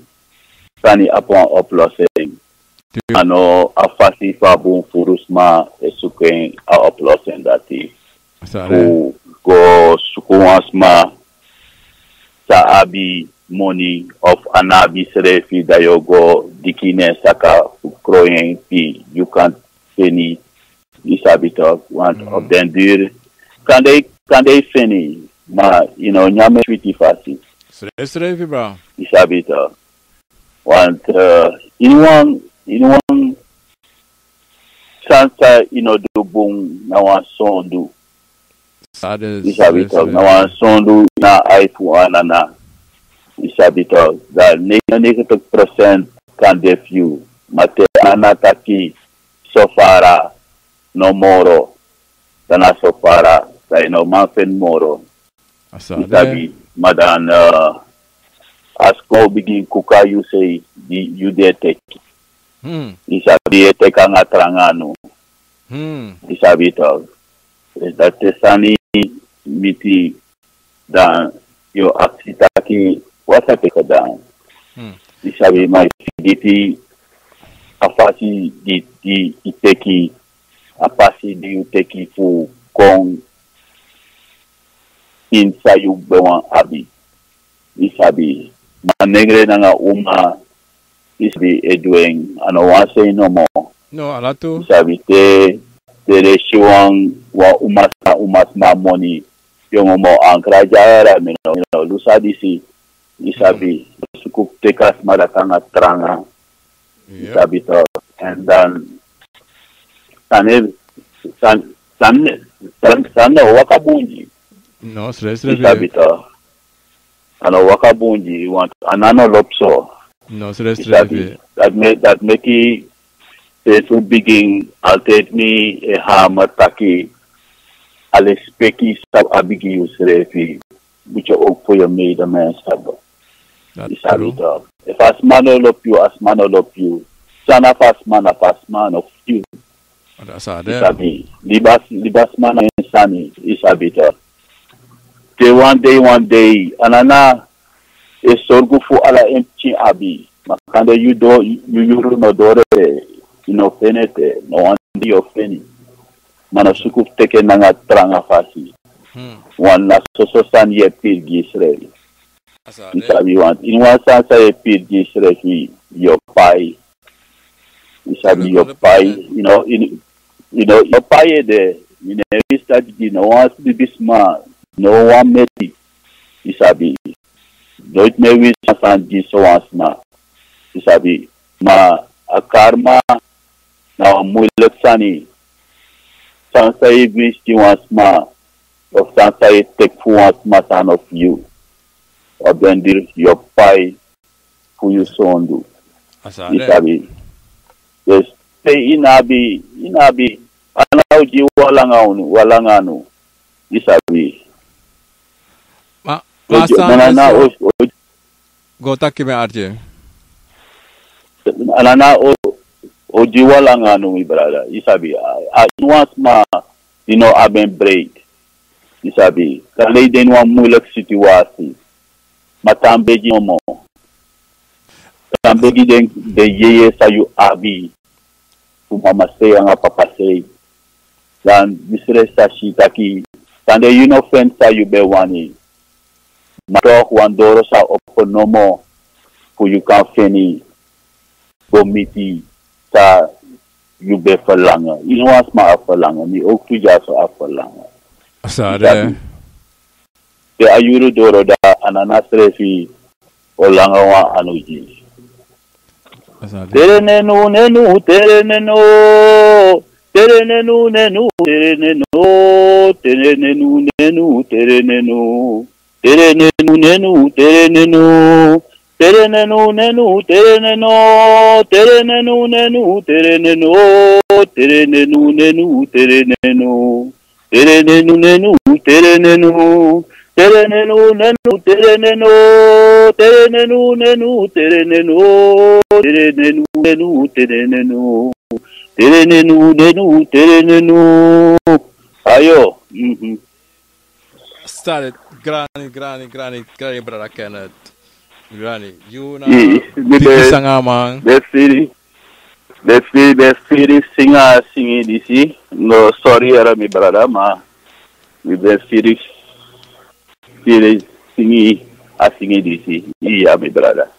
sani abi wan oplossing. A no a fasi fa bun furu sma e suku en a oplossing dati. Fu go suku wan sma san abi moni of a no abi srefi, dan yu o go diki na en saka fu kroi en pe yu kan feni. Yu sabi tok, want op den duur kan den, kan den feni, ma yu no nyan en switi fasi. Srefi bra. Yu sabi tok. Want ini wan, ini wan sani san yu no du bun na wan sondu. Yu sabi tok, na wan sondu na ai fu anana. Yu sabi tok, dan negenennegentig procent kan de fu yu. Ma te anana taki so fara no moro, dan na so fara, dan yu no man feni moro. Yu sabi, ma dan a sma o bigin kuku a yu sei, di yu di e teki. Yu sabi, e teki nanga tranga anu. Yu sabi tok. Dati sani miti, dan yu o aksi taki, wat sa teki dan. Yu sabi, ma yu figiti a fasi di, di yu teki, a fasi di yu teki fu kon ini san yu ben wani abi. Yu sabi, ma nengre nanga uma, yu sabi, e du en, a no wan sei nomo. Yu sabi, te, te den si wan, wan umasma, umasma moni, yu o mo ankra dyara, mi no, mi no lusu a disi. Yu sabi, suku teki a sma dati nanga tranga. Yu sabi tok, èn dan sani, sani, sani, sani no waka bun gi. Yu sabi tok. A no waka bun gi, want a no lobi so. Yu sabi, dati meki, dati meki, te fu bigin, altijd mi e hamer taki, a lespeki san yu abi gi yusrefi, moet je ook voor je medemens hebben. Yu sabi tok. Efu a sma no lobi yu, a sma no lobi yu. San na fu a sma, na fu a sma, no fu yu. Yu sabi, libi a, libi a sma na en sani, yu sabi tok. Te wan dei, wan dei, anana e sorgu fu ala en pikin abi. Ma kande yu do, yu yuru no doro ete, yu no feni ete, no wan dei yu o feni. Ma no suku fu teki en nanga tranga fasi. Wan na soso sani yu e piri gi yusrefi. Yu sabi, want ini wan sani san yu e piri gi yusrefi, yu o pai. Yu sabi, yu o pai, yu no, yu no, yu no pai ede, yu no e wisi dati gi no wan libisma, no wan meti. Yu sabi, noiti mi e wisi wan sani gi sowan sma. Yu sabi, ma a karma na wan muiliki sani. Sani san yu e wisi gi wan sma, of sani san yu e teki fu wan sma san no fu yu. Op den duur yu o pai fu yu sondu. Yu sabi. Dus te yu no abi, yu no abi, a no o gi wan langa anu, wan langa anu. Yu sabi. Ma, ma san na o, o, go taki mi artye. A no o, o gi wan langa anu, mi brada. Yu sabi. A, a, yu wan sma, yu no abi en breid. Yu sabi, kan lei den ini wan muiliki situasi. Ma tan begi nomo. Tan begi den, den yeye san yu abi. Fu mama sei nanga papa sei. Dan yusrefi sa si taki, kande yu no feni san yu ben wani. Ma toch wan doro sa opo nomo. Fu yu kan feni go miti san yu ben ferlangen. Yu no wan sma abi ferlangen, mi ook tu dyaso abi ferlangen. Te a yuru doro, dan a no na srefi o langa wan anu gi. Tere nenu nenu, tere nenu. Tere nenu nenu, tere nenu. Tere nenu nenu, tere nenu. Tere nenu nenu, tere nenu. Tere nenu nenu, tere nenu. Tere nenu nenu, tere nenu. Tere nenu nenu, tere nenu. Tere nenu nenu, tere nenu. Tere nenu nenu, tere nenu. Tere nenu nenu, tere nenu. Tere nenu nenu, tere nenu. Tere nenu nenu, tere nenu. Ayo. Mhm. Salut, grani, grani, grani, grani, brada Kenneth. Grani, yu na I, mi bigi ben, sanga man. Ben firi, ben firi, ben firi singa singi disi. No, sorry, era mi brada, ma mi ben firi, firi singi a singi disi. Iya, mi brada.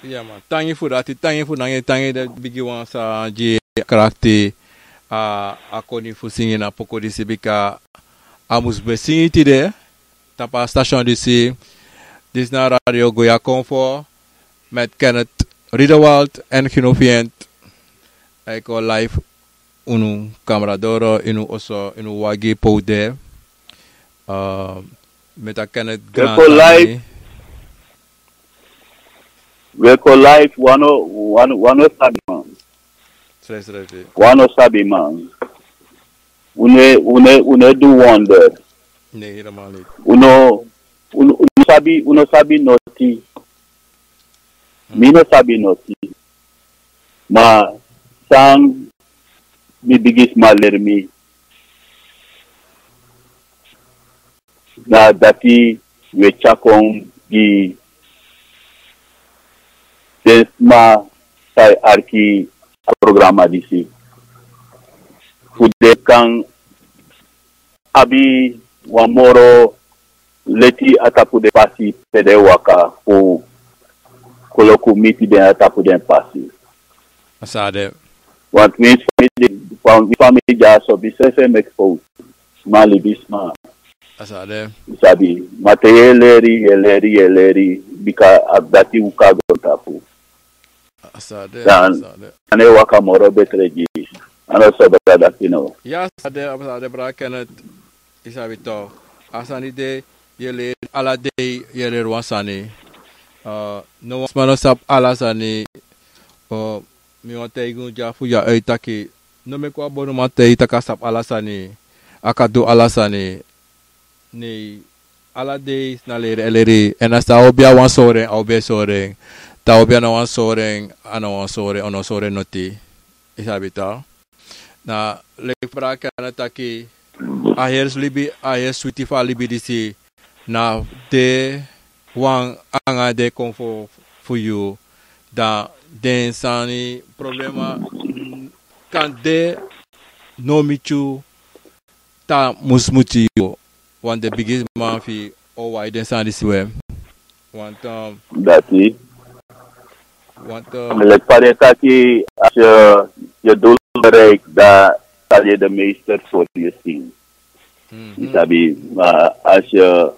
Iya, man. Tangi fu dati, tangi fu nangi, tangi de bigi wan sa gi krakti a, a koni fu singi na poko disi bika a mus ben singi tide. Tapu a station disi, disi na Radio Goya Konfo, met Kenneth Riedewald en Gino Fient. Eko live unu kamera doro, unu oso, unu wagi powde. Uh, met a Kenneth Grant. Eko live. Weko live, wano, wano, wano sabi man. Srefsrefi. Wano sabi man. Unu, unu, unu du wonder. Nee, helemaal niet. Unu, unu, unu sabi, unu sabi noti. Hmm. Mi no sabi noti. Ma san mi bigisma leri mi. Na dati we tyakon gi den sma sai arki a programa disi. Fu den kan abi wan moro leti a tapu den pasi pe den waka fu koloku miti den a tapu den pasi. A sa de. Want mi famili, fam-, mi famili dya so, mi srefi e meki fowtu. Sma libisma. A sa de. Yu sabi, ma te yu e leri, yu e leri, yu e leri, bika a dati un kon a grontapu. A sa de, dan a sa de. A no e waka moro betre gi. A no so brada Kino. Ya, a sa de, a sa de, brada Kenneth. Yu sabi toch. A sani de, yu e leri ala dei, yu e leri wan sani. Uh, no wan sma no sabi ala sani. Uh, mi wani taigi unu dya fu dya uit taki, no meki wan bonuman taigi taki a sabi ala sani, a kan du ala sani. Nee, ala dei na leri e leri. En a san a obi a wani sori en, a obi e sori en. Te a obi a no wani sori en, a no wani sori en, a no sori en noti. Yu sabi toch. Na leki brada Kenneth taki, a heri libi, a heri switi fu a libi disi, na de wan anga de kon fu, fu yu. Dan den sani problema, mm, kan de no miti yu, te a mus muti yu. Want den bigisma fu yu o wai den sani disi we. Want, um, dati. Want, um, leki fa den taki, als je je doel bereikt, dan zal je de meester voor je zien. Mhm. Yu sabi, ma als je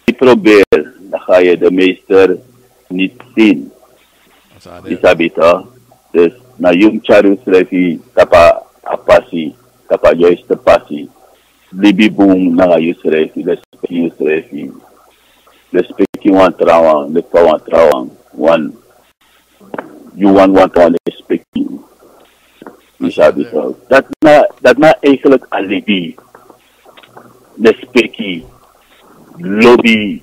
niet probeert, dan ga je de meester niet zien. A sa de. Yu sabi toch? Dus na yu mus tyari yusrefi tapu a pasi, tapu a juiste pasi. Libi bun nanga yusrefi, respeki yusrefi. Respeki wan trawan, leki fa wan trawan wani, yu wani wan trawan respeki yu. Yu sabi toch? Dati na, dati na eigenlijk a libi. Respeki, lobi.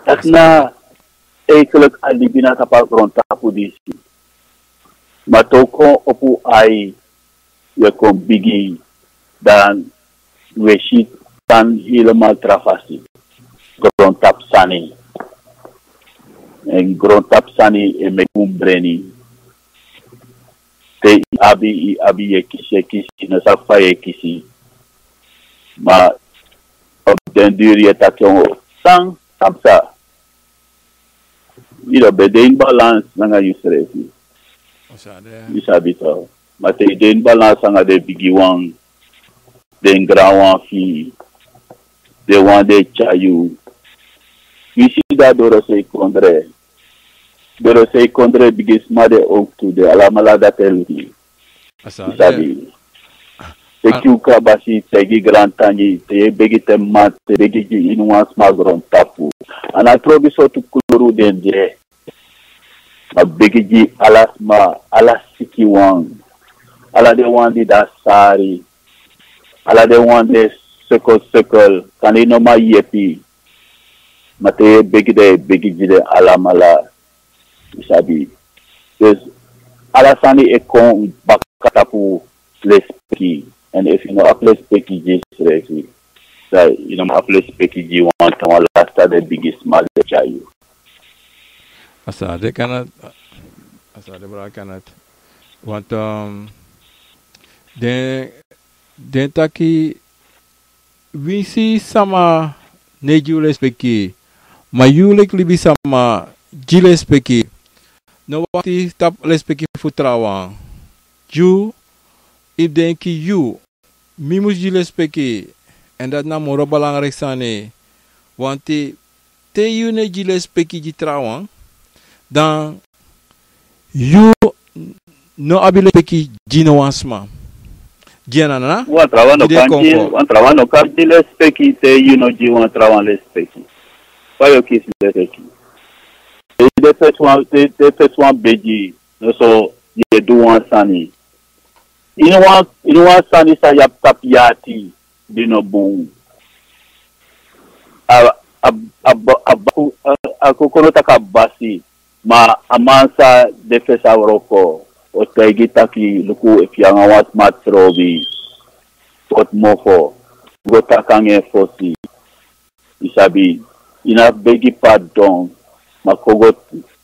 Dati na eigenlijk a libi na tapu a grontapu disi. Ma te un kon opo ai, yu e kon bigi, dan wi e si sani helemaal tra fasi. Grontapu sani. En grontapu sani e meki un breni. Te yu abi, yu abi, yu e kisi, yu e kisi, yu no sabi fa yu e kisi. Ma op den duur yu e taki, o, san, san psa. Yu no ben de ini balans nanga yusrefi. Yu sabi toch. Ma te yu de ini balans nanga den bigiwan, den granwan fu yu, den wan di e tyari yu. Yu si dati dorosei kondre. Dorosei kondre bigisma de owktu, den alamala dati e luku. Yu sabi. Teki un kabasi, taigi grantangi, te yu e begi te mama, te begi gi ini wan sma grontapu. A no trobi sortu kuluru den de. Ma begi gi ala sma, ala sikiwan, ala den wan di de a sari. Ala den wan de sekel sekel, kande yu no man yepi. Ma te yu e begi, dan yu e begi gi den alamala. Yu sabi. Dus ala sani e kon baka tapu lespeki. Èn efu yu no abi lespeki gi yusrefi, dan yu no man abi lespeki gi wan trawan. Lasta den bigisma e tyari yu. A sa de, Kenneth. A sa de, brada Kenneth. Want, um, den, den taki, winsi sama no e gi yu lespeki, ma yu leki libisma gi lespeki. No wakti tapu lespeki fu trawan. Yu, yu denki yu, mi mus gi lespeki, èn dati na moro belangrijk sani. Want te yu no e gi lespeki gi trawan, dan yu no abi lespeki gi no wan sma. Gi en nana. Wan trawan no kan gi, wan trawan no kan gi lespeki te yu no gi wan trawan lespeki. Fa yu o kisi lespeki? Te den fesi wan, te, te fesi wan begi, noso yu e du wan sani. Ini wan, ini wan sani san yu abi tapu yu ati, di no bun. A, a, a, a, a, a, a kokono taki a basi, ma a man san de fesi a wroko, o taigi taki, luku, efu yu nanga wan sma trobi, poti mofo, go taki nanga en fosi. Yu sabi, yu no abi begi pardon, ma kon go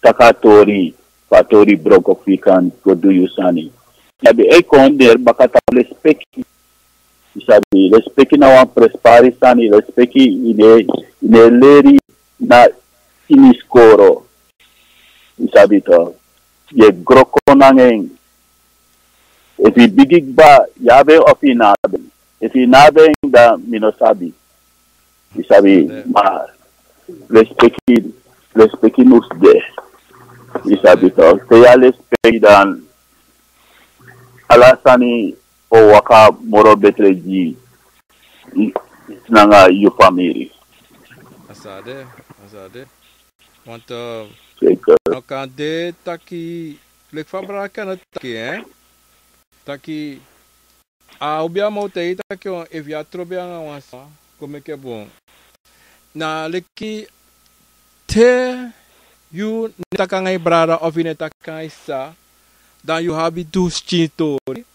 taki a tori, fu a tori broko fu yu kan go du yu sani. Yu sabi, e kon neri baka tapu lespeki. Yu sabi, lespeki na wan prenspari sani, lespeki yu no e, yu no e leri na ini skoro. Yu sabi to, yu e gro kon nanga en. Efu yu bigi kba, yu abi en ofu yu no abi en. Efu yu no abi en, dan mi no sabi. Yu sabi, ma lespeki, lespeki mus de. Yu sabi to, te yu abi lespeki, dan ala sani o waka moro betre gi yu nanga yu famiri. A sa de, a sa de. Want, eh, zeker. No kan de taki, leki fa brada Kenneth taki, hè? Taki, a obiaman o taigi taki, efu yu abi trobi nanga wan sma, kon meki en bun. Na leki te yu no e taki nanga yu brada of yu no e taki nanga yu sisa, dan yu abi tu skin tori.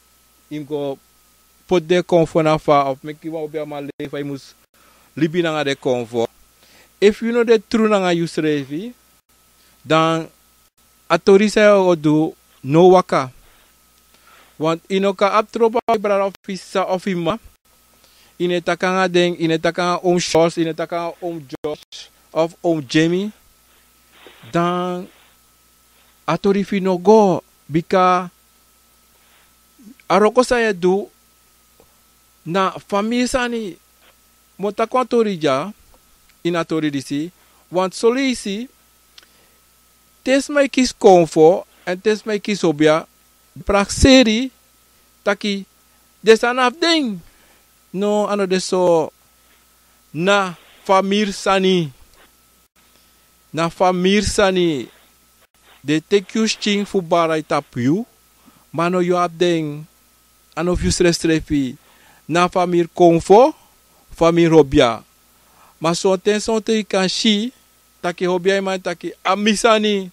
Yu mus go poti den konfo na fa, of meki wan obiaman leri fa yu mus libi nanga den konfo. Efu yu no de tru nanga yusrefi, dan a tori san yu o du no waka. Want yu no kan abi trobi nanga yu brada of yu sisa of yu mama. Yu no e taki nanga den, yu no e taki nanga oom Charles, yu no e taki nanga oom George of oom Jamie. Dan a tori fu yu no go, bika a wroko san yu e du na famiri sani. Mi o taki wan tori dya, ini a tori disi, want son leisi, te sma e kisi konfo, èn te sma e kisi obia, prakseri, taki, den sani na fu den. No, a no de so, na famiri sani. Na famiri sani. Den teki yu skin fu bari tapu yu, ma no yu abi den, a no fu yu srefsrefi. Na famiri konfo, famiri obia. Ma sonten sonten yu kan si, taki obia e man taki, a mi sani,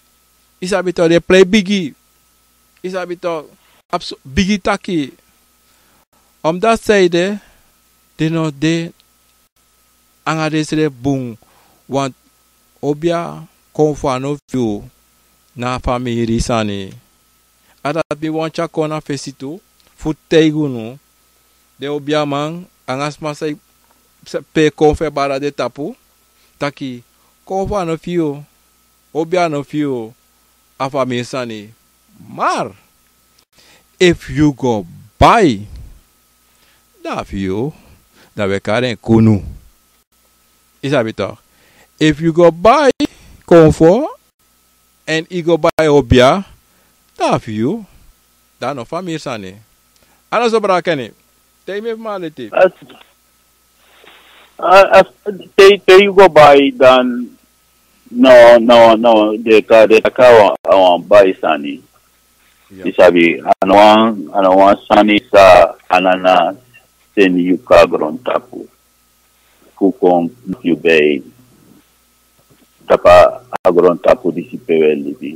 yu sabi to, den prei bigi. Yu sabi to, abi so bigi taki. Omdati saide, den no de nanga densrefi bun, want obia konfo a no fu yu, na famiri sani. A dati mi wani tyari kon na fesi tu, fu taigi unu, den obiaman, nanga sma san e, san e pee konfo e bari na den tapu, taki, konfo a no fu yu, obia a no fu yu, a famiri sani. Maar, efu yu go bai, dan a fu yu, dan wi e kari en kunu. Yu sabi toch. Efu yu go bai konfo, èn yu go bai obia, dan a fu yu, dan a no famiri sani. A no so, brada Kenny. Te yu mi e fu mi a leti. A, a, te, te yu go bai, dan no, no, no, den kan, den kan taki a wan, a wan bai sani. Yu sabi, a no wan, a no wan sani san a no na seni yu kon a grontapu fu kon yu bei tapu a grontapu disi pe wi e libi.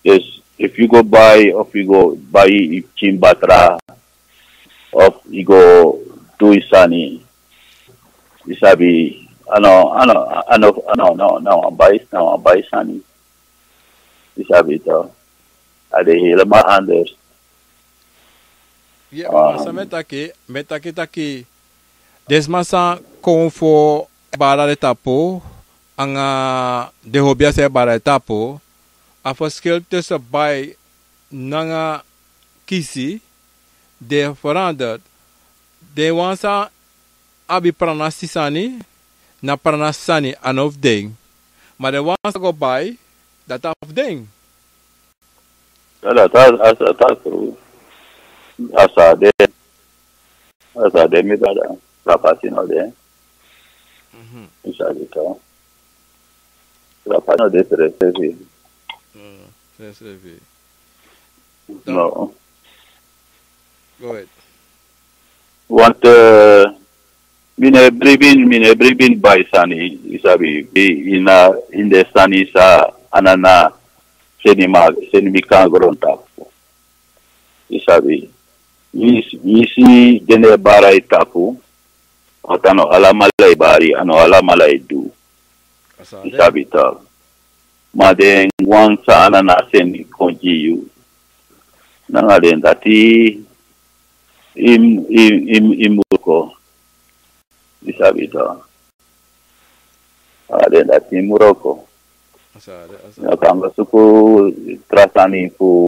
Dus efu yu go bai, of yu go bai yu pikin batra, of yu go du yu sani, yu sabi, a no, a no, a no, a no, no, no, wan bai, no, wan bai sani. Yu sabi toch, a de helemaal anders. Ya, ma san mi e taki, mi e taki taki, den sma san kon fu e bari na den tapu, anga den hobi a san e bari na den tapu, a verschil tussen bai nanga kisi, den veranderd. Den wan san abi pranasi sani, na pranasi sani a no fu den. Ma den wan san go bai, dati a fu den. Ya, dati a, a, a, a, a sa de, a sa de, mi brada, trapasi no de. Mhm. Yu sabi toch. Trapasi no de srefi. Mm, srefi. No. Go ahead. Want, eh, mi no e bribi, mi no e bribi bai sani, yu sabi, ini, ini den sani san a nana seni mi, seni mi kon a grontapu. Yu sabi, mi, mi si den e bari a tapu, want a no alamala e bari, a no alamala e du. Yu sabi toch. Ma den wan san a nana seni kon gi yu, nanga den dati yu, yu, yu, yu mu wroko. Yu sabi toch. Nanga den dati yu mu wroko. Yu no kan go suku tra sani fu,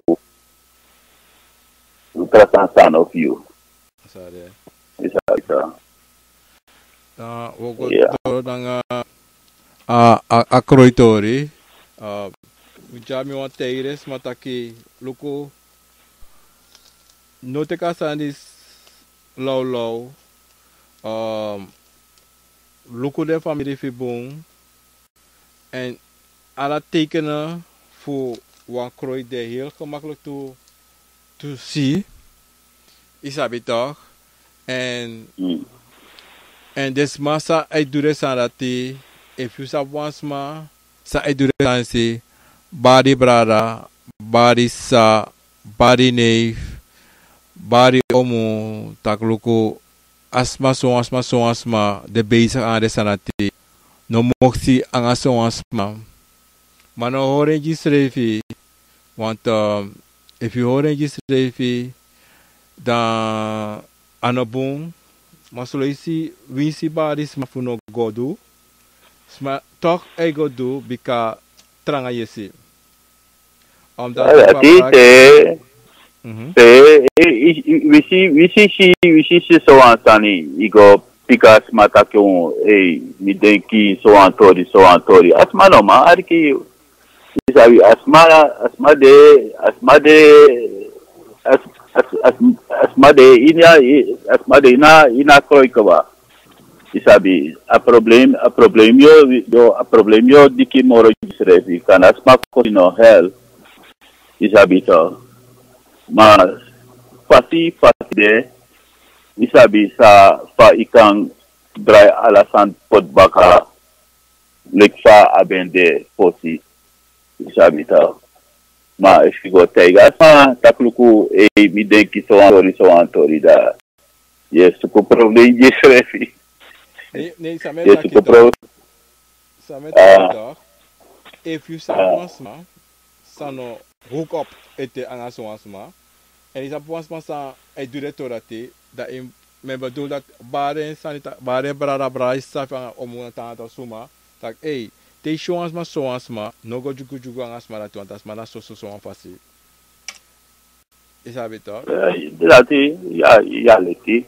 tra sani san no fu yu. Yu sabi toch. Dan wi o go doro nanga a, a, a kroitori. A, mi tyari mi wan tijden sma taki, luku, no teki a sani disi lawlaw. Ehm, luku den famiri fu yu bun. En ala tekenen fu wan kroi de heel gemakkelijk tu, tu si. Yu sabi toch. En, en den sma san e du den sani dati, efu yu sabi wan sma san e du den sani disi, bari brada, bari sa, bari neef, bari omu, taki luku, a sma, sowan sma, sowan sma de bezig nanga den sani dati, no moksi nanga sowan sma. Ma no hori en gi yusrefi, want, eh, efu yu hori en gi yusrefi, dan a no bun. Ma son leisi winsi bari sma fu no go du, sma toch e go du bika tranga yesi. Omdat a dati, te, te, eh, i, i, wi si, wi si, si, wi si, si sowan sani, i go piki a sma taki, ei, mi denki sowan tori, sowan tori. A sma no man arki yu. Yu sabi, a sma, a sma de, a sma de, a s-, a s-, a s-, a sma de ini a, a sma de ini a, ini a kroi kaba. Yu sabi, a problem, a problem yu, yu, a problem yu o diki moro gi yusrefi, kan a sma kosi no hel. Yu sabi toch. Ma fasi, fasi de, yu sabi san, fa yu kan drai ala sani poti baka leki fa a ben de fosi. Yu sabi toch. Ma efu yu go taigi a sma taki luku, ei, mi denki sowan tori, sowan tori, dan yu e suku problem gi yusrefi. Nee, nee, san mi e taki toch. San mi e taki toch. Efu yu sabi wan sma san no hook up ete nanga sowan sma, en yu sabi wan sma san e du den tori dati, dan yu, mi e bedoel dati, bari en sani taki, bari en brada, bari yu sabi anga omu, na tan, na tan suma, taki, ei, te yu si wan sma, sowan sma, no go dyugudyugu anga sma dati, want a sma na soso, sowan fasi. Yu sabi toch. Eh, dati, ya, ya leti.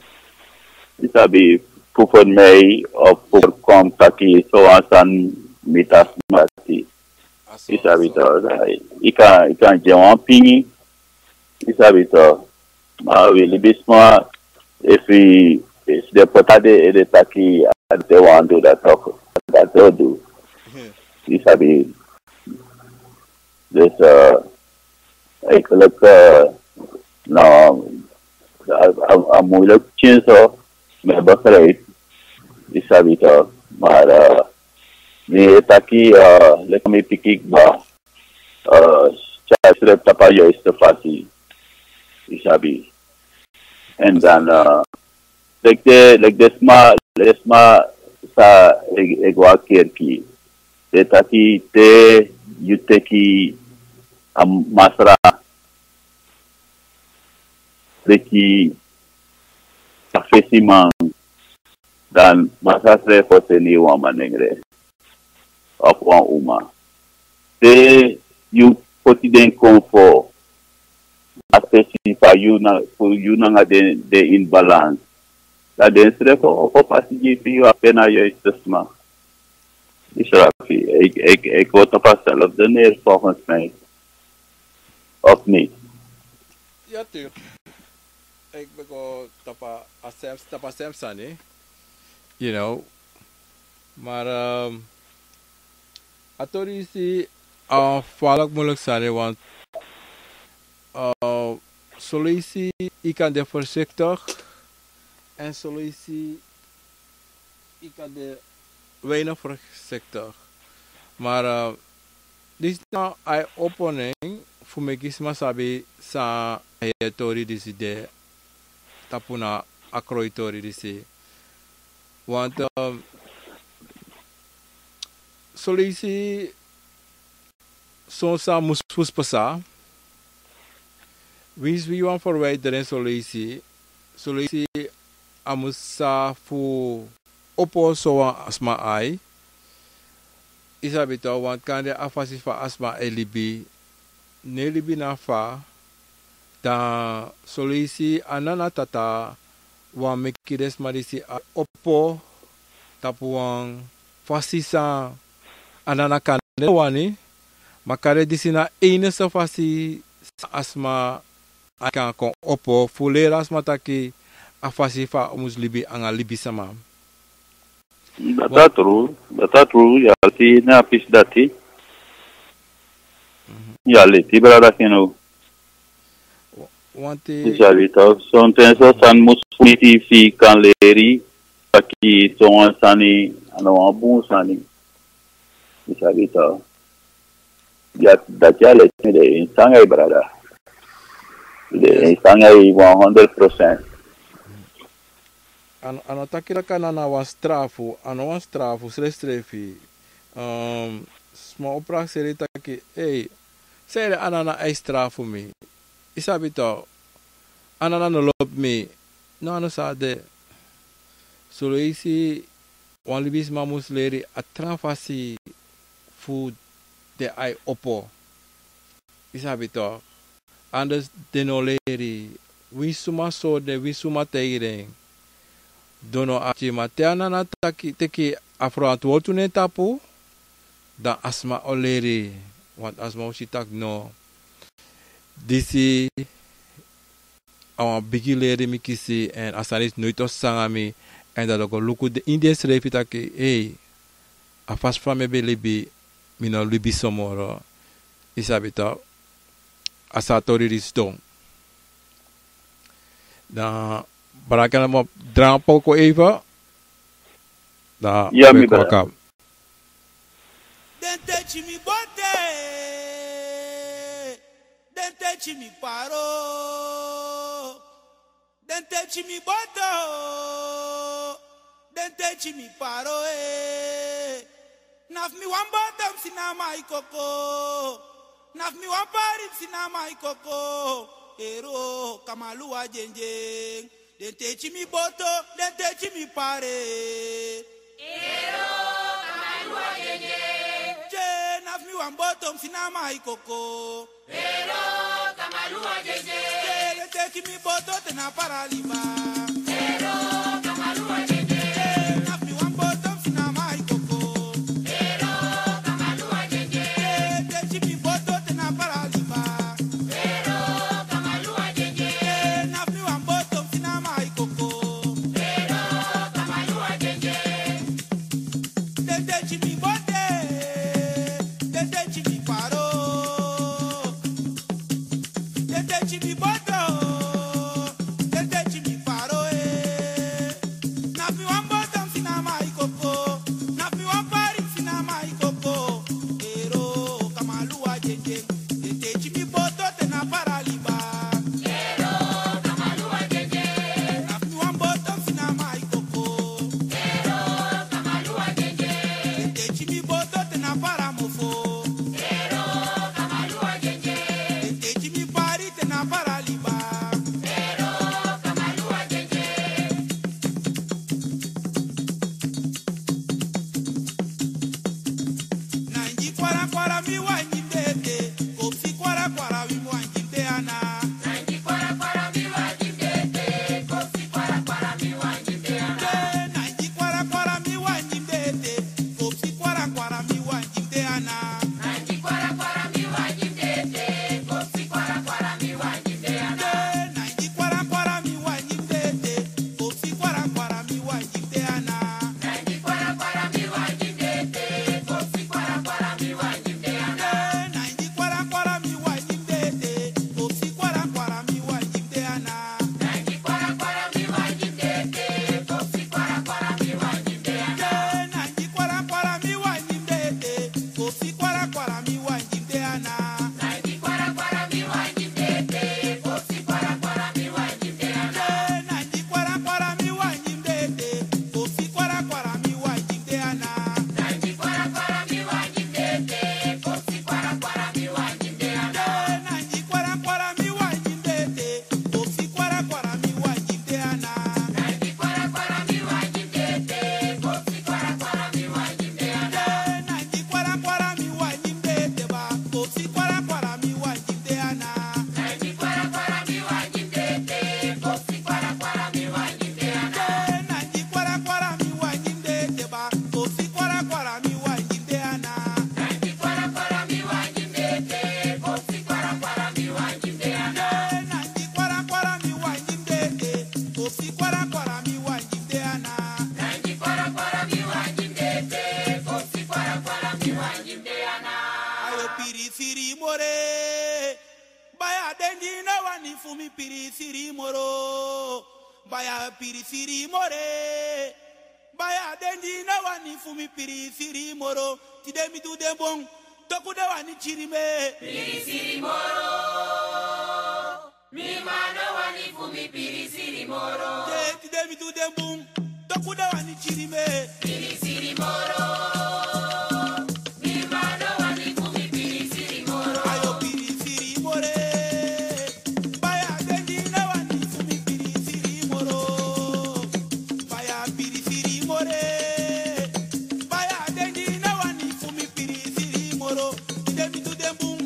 Yu sabi, fu voorkomen of fu voorkom taki sowan sani miti a sma dati. Yu sabi toch. Yu kan, yu kan gi en wan pingi. Yu sabi toch. Ma wi libisma, efu, efu den poti a den ede taki a dati den wani du, dati o, dati o du. Yu sabi. Dus, eh, eigenlijk, eh, no, A, a, a moeilijk pikin so, mi e begrijp. Yu sabi toch. Maar, eh, mi e taki, eh, leki mi piki kba, eh, tyari srefi tapu a juiste fasi. Yu sabi. En dan, eh, leki de, leki de sma, leki de sma san e, e go a kerki. Den taki te yu teki a masra leki a fesiman, dan masra srefi o seni yu wan manengre of wan uma. Te yu poti den kon fo a fesi fa yu na, fu yu nanga den, den in balans. Dan den srefi o, o pasi gi fu yu a pe na juiste sma. Israfi, ik, ik, ik wil toch zelf de neer volgens mij. Of niet? Ja, tuurlijk. Ik ben gewoon tapa a sem, tapa sem sani. You know. Maar, ehm, a tori disi a wan gevaarlijk moeilijk sani, want, eh, son leisi yu kan de voorzichtig en son leisi yu kan de weinig voorzichtig. Maar, eh, disi na eye-opening fu meki sma sabi san a heri tori disi de tapu na a kroi tori disi. Want, eh, son leisi son sani mus fu pasa. Winsi wi wani verwijderen son leisi, son leisi a mus sa fu opo sowan sma ai. Yu sabi toch, want kande a fasi fa a sma e libi, no e libi na fa. Dan son leisi a nana tata wani meki den sma disi a opo tapu wan fasi san a nana kande no wani, ma kande disi na enigste fasi san a sma ai kan kon opo fu leri a sma taki a fasi fa a mus libi anga libisama. Dati a tru, dati a tru, yu e leti na a pisi dati. Yu e leti, brada Keno. Wanti. Yu sabi toch, sonten so sani mus fu yu fi yu kan leri taki sowan sani a no wan bun sani. Yu sabi toch. Ya, dati a leti mi de ini sanga yu, brada. Mi de ini sanga yu wan honderd procent. A no, a no taki taki a nana wan strafu, a no wan strafu srefsrefi. Ehm, sma o prakseri taki, ei, san ede a nana e strafu mi? Yu sabi toch, a nana no lobi mi. No, a no so a de. Son leisi wan libisma mus leri a tra fasi fu de ai opo. Yu sabi toch. Anders den no leri. Winsi suma sori den, winsi suma taigi den, den no akti. Ma te a nana taki, teki a ferantwortu na en tapu, dan a sma o leri. Want a sma o si taki no, disi a wan bigi leri mi kisi, èn a sani disi noiti o sanga mi. Èn dan den o go luku den ini densrefi taki, ei, a fasi fa mi ben libi, mi no libi so moro. Yu sabi toch, a so a tori disi sidon. Dan, brada Keno, mi o drai wan poku even. Dan, ya, mi brada. Den teki mi bote, den teki mi paro, den teki mi boto, den teki mi paro, eh. Na fu mi wan boto mi si na mai koko, na fu mi wan pari mi si na mai koko. Ero, kamaluwa dyenje. Den teki mi boto, den teki mi pare. Ero, kamaluwa dyenje. Che, na fu mi wan boto mi si na mai koko. Ero, kamaluwa dyenje. Che, den teki mi boto te na paraliba. Ero, kamaluwa dyenje. Che, na fu mi wan boto mi si na mai koko. Ero, kamaluwa dyenje. Che, den teki mi boto te na paraliba. Ero, kamaluwa dyenje. Che, na fu mi wan boto mi si na mai koko. Ero, kamaluwa dyenje. Den teki mi bote, den teki mi paro. Den teki mi boto, den Fosi kwara kwara mi wani gi fu den ana. Nangi kwara kwara mi wani gi fu den ete. Fosi kwara kwara mi wani gi fu den ana. Ayo piri siri more. Baya den di no wani fu mi piri siri moro. Baya piri siri more. Baya den di no wani fu mi piri siri moro. Tide mi du den bun. Toku den wani kiri mi. Piri siri moro. Mi mama no wani fu mi piri siri moro. Ye, tide mi du den bun. Toku den wani kiri mi. Piri siri moro. Mi mama no wani fu mi piri siri moro. Ayo piri siri more. Baya den di no wani fu mi piri siri moro. Baya piri siri more. Baya den di no wani fu mi piri siri moro. Tide mi du den bun.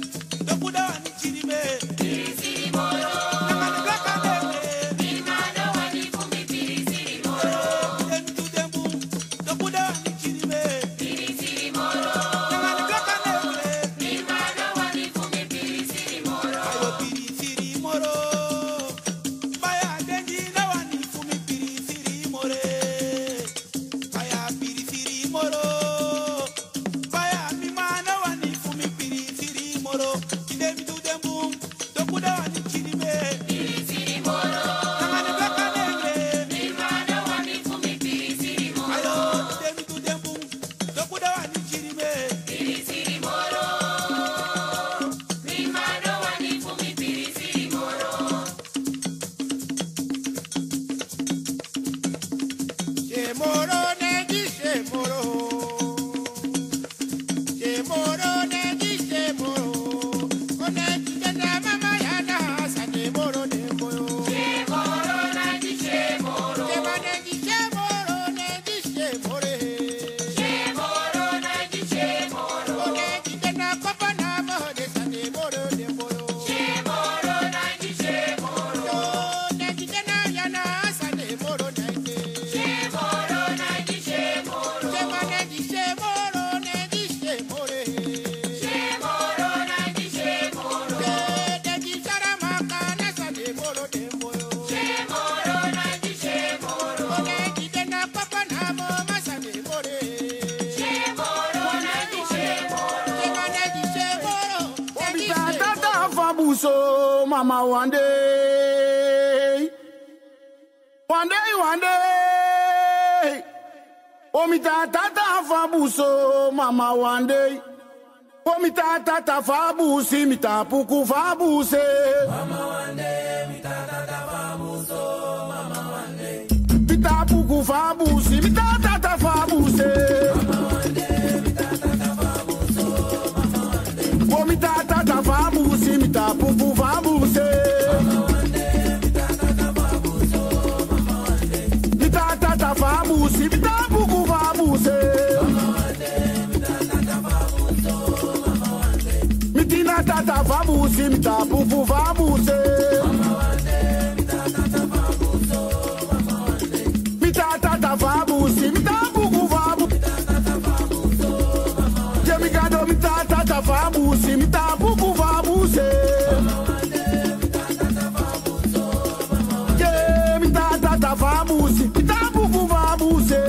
Toku den wani kiri mi. Piri siri moro. Nanga den blaka den mi. Mi mama no wani fu mi piri siri moro. Tide mi du den bun. Toku den wani kiri mi. Piri siri moro. Nanga den blaka den mi. Mi mama no wani fu mi piri siri moro. Ayo piri siri moro. Baya den di no wani fu mi piri siri more. Baya piri siri moro. Baya mi mama no wani fu mi piri siri moro. Tide mi du den bun. Toku den wani kiri mi. Piri siri moro. Nanga den blaka den mi. Mi mama no wani fu mi piri siri moro. Ayo, tide mi du den bun. Toku den wani kiri mi. Piri siri moro. Mi mama no wani fu mi piri siri moro. Shemoro negi shemoro. Shemoro negi shemoro. Onegi dena mama yana sande moro demboyo. Shemoro negi shemoro. Shema negi shemoro negi shemore. Shemoro negi shemoro. Onegi dena papa na mama de sande moro demboyo. Bo mi ta tata fu a bun so, mama, wan dei. Wan dei, wan dei. Bo mi ta tata fu a bun so, mama, wan dei. Bo mi ta tata fu a bun si, mi ta puku fu a bun se. Mama, wan dei, mi ta tata fu a bun so, mama, wan dei. Mi ta puku fu a bun si, mi ta tata fu a bun se. Bo mi ta tata fu a bun si, mi ta puku fu a bun se. Mi ta tata fu a bun si, mi ta puku fu a bun se. Mi tina tata fu a bun si, mi ta puku fu a bun se. Mi ta tata fu a bun si, mi ta puku fu a bun. Ye mi gado, mi ta tata fu a bun si, mi ta puku fu a bun se. Ye mi ta tata fu a bun si, mi ta puku fu a bun se.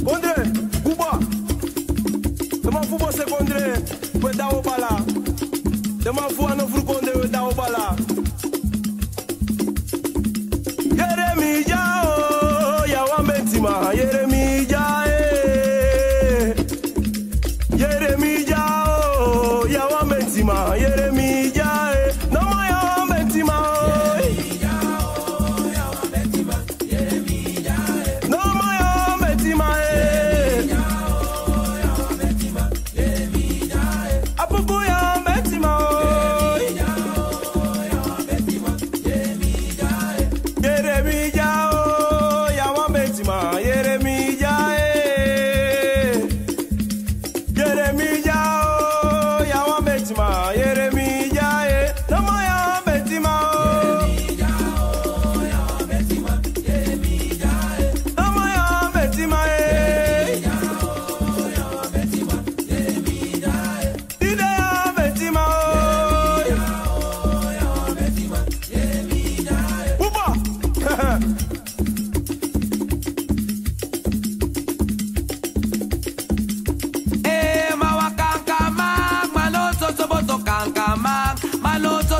Kondre, kuba. Sama fu bo se kondre. Pe da o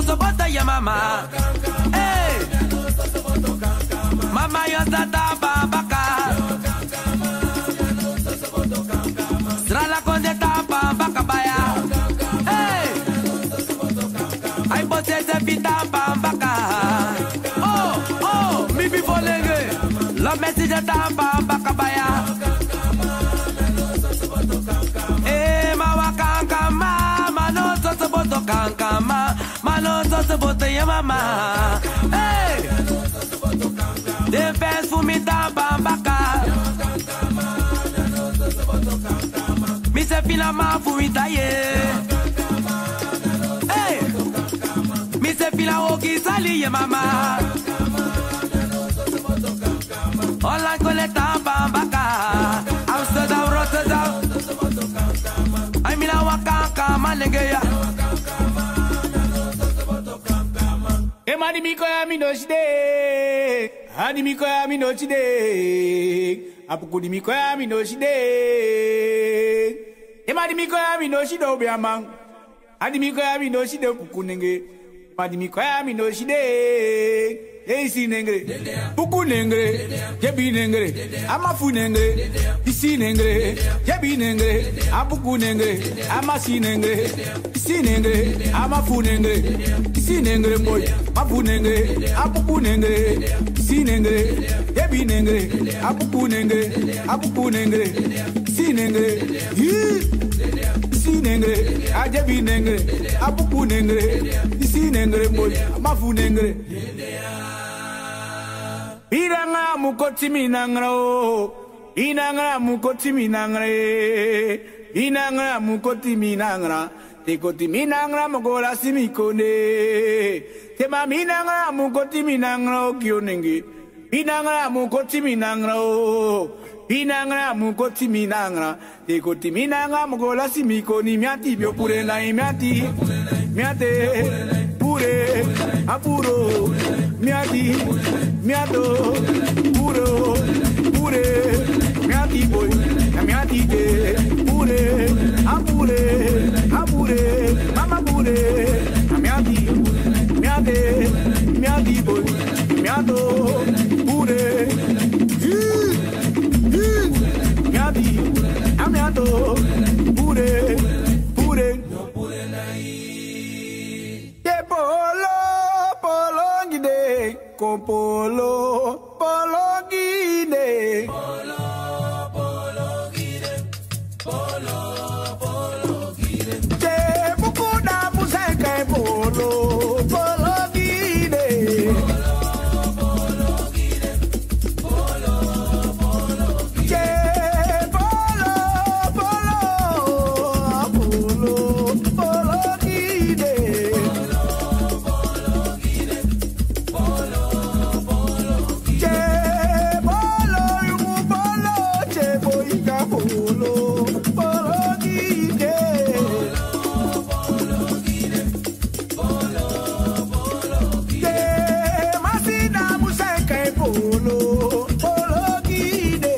Soboto ye mama. Hey. Mama yo sa tampa baka. Srala konde tampa baka baya. Hey. Ai bote se fi tampa baka. Oh, oh, mi bi folenge. Lo mesi de tampa baka baya. Eh, ma wa kankama, ma no so soboto kankama. Ma no so soboto ye mama. Hey! Den fans fu mi tampa baka. Mi se fina ma fu mi taye. Hey! Mi se fina woki sali ye mama. Holland kole tampa baka. Amsterdam, Rotterdam. Ai mi na waka kama nenge ya. E ma di mi kon ya mi no si de. A di mi kon ya mi no si de. A puku di mi kon ya mi no si de. E ma di mi kon ya mi no si de obi a man. A di mi kon ya mi no si de puku nenge. Ma di mi kon ya mi no si de. E isi nenge. Puku nenge. Jebi nenge. A mafu nenge. Isi nenge. Jebi nenge. A puku nenge. A masi nenge. Isi nenge. A mafu nenge. Isi nenge boy. Mafu nenge. A puku nenge. Isi nenge. Jebi nenge. A puku nenge. A puku nenge. Isi nenge. Isi nenge. A jebi nenge. A puku nenge. Isi nenge boy. A mafu nenge. Bina nga mu koti mi nangra o. Bina nga mu koti mi nangra e. Bina nga mu koti mi nangra. Te koti mi nangra mo go lasi mi kone. Te ma mi nangra mu koti mi nangra o kio nenge. Bina nga mu koti mi nangra o. Bina nga mu koti mi nangra. Te koti mi nanga mo go lasi mi koni mi ati bio pure na mi ati. Mi ate, pure, a puro. Mi ati, mi ato, puro, pure. Mi ati boy, na mi ati ke. Pure, a pure, a pure. Mama pure, na mi ati. Mi ate, mi ati boy, mi ato, pure. Miadi, amiado, pure, pure. Te polo, polo gide, kon polo, polo gide. Te buku na musaka e polo, polo gide. Che polo, polo, polo, polo gide. Che polo, yumu polo, che boika polo, polo gide. Te masina musaka e polo, polo gide.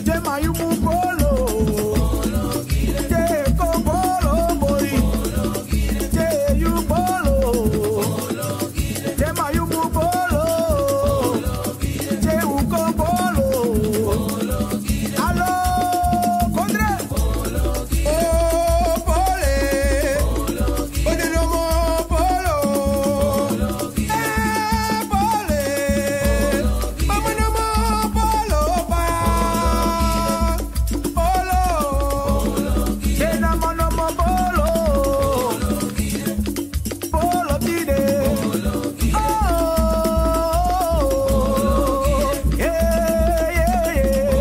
Te mayumu polo, te kon polo boy, te yu polo. Te mayumu polo, te uko polo. Alo, kondre. O pole, o de no mo polo. E pole, mama no mo polo pa. Polo, te na mo no mo polo. Polo tide. Oh, yeah, yeah, yeah.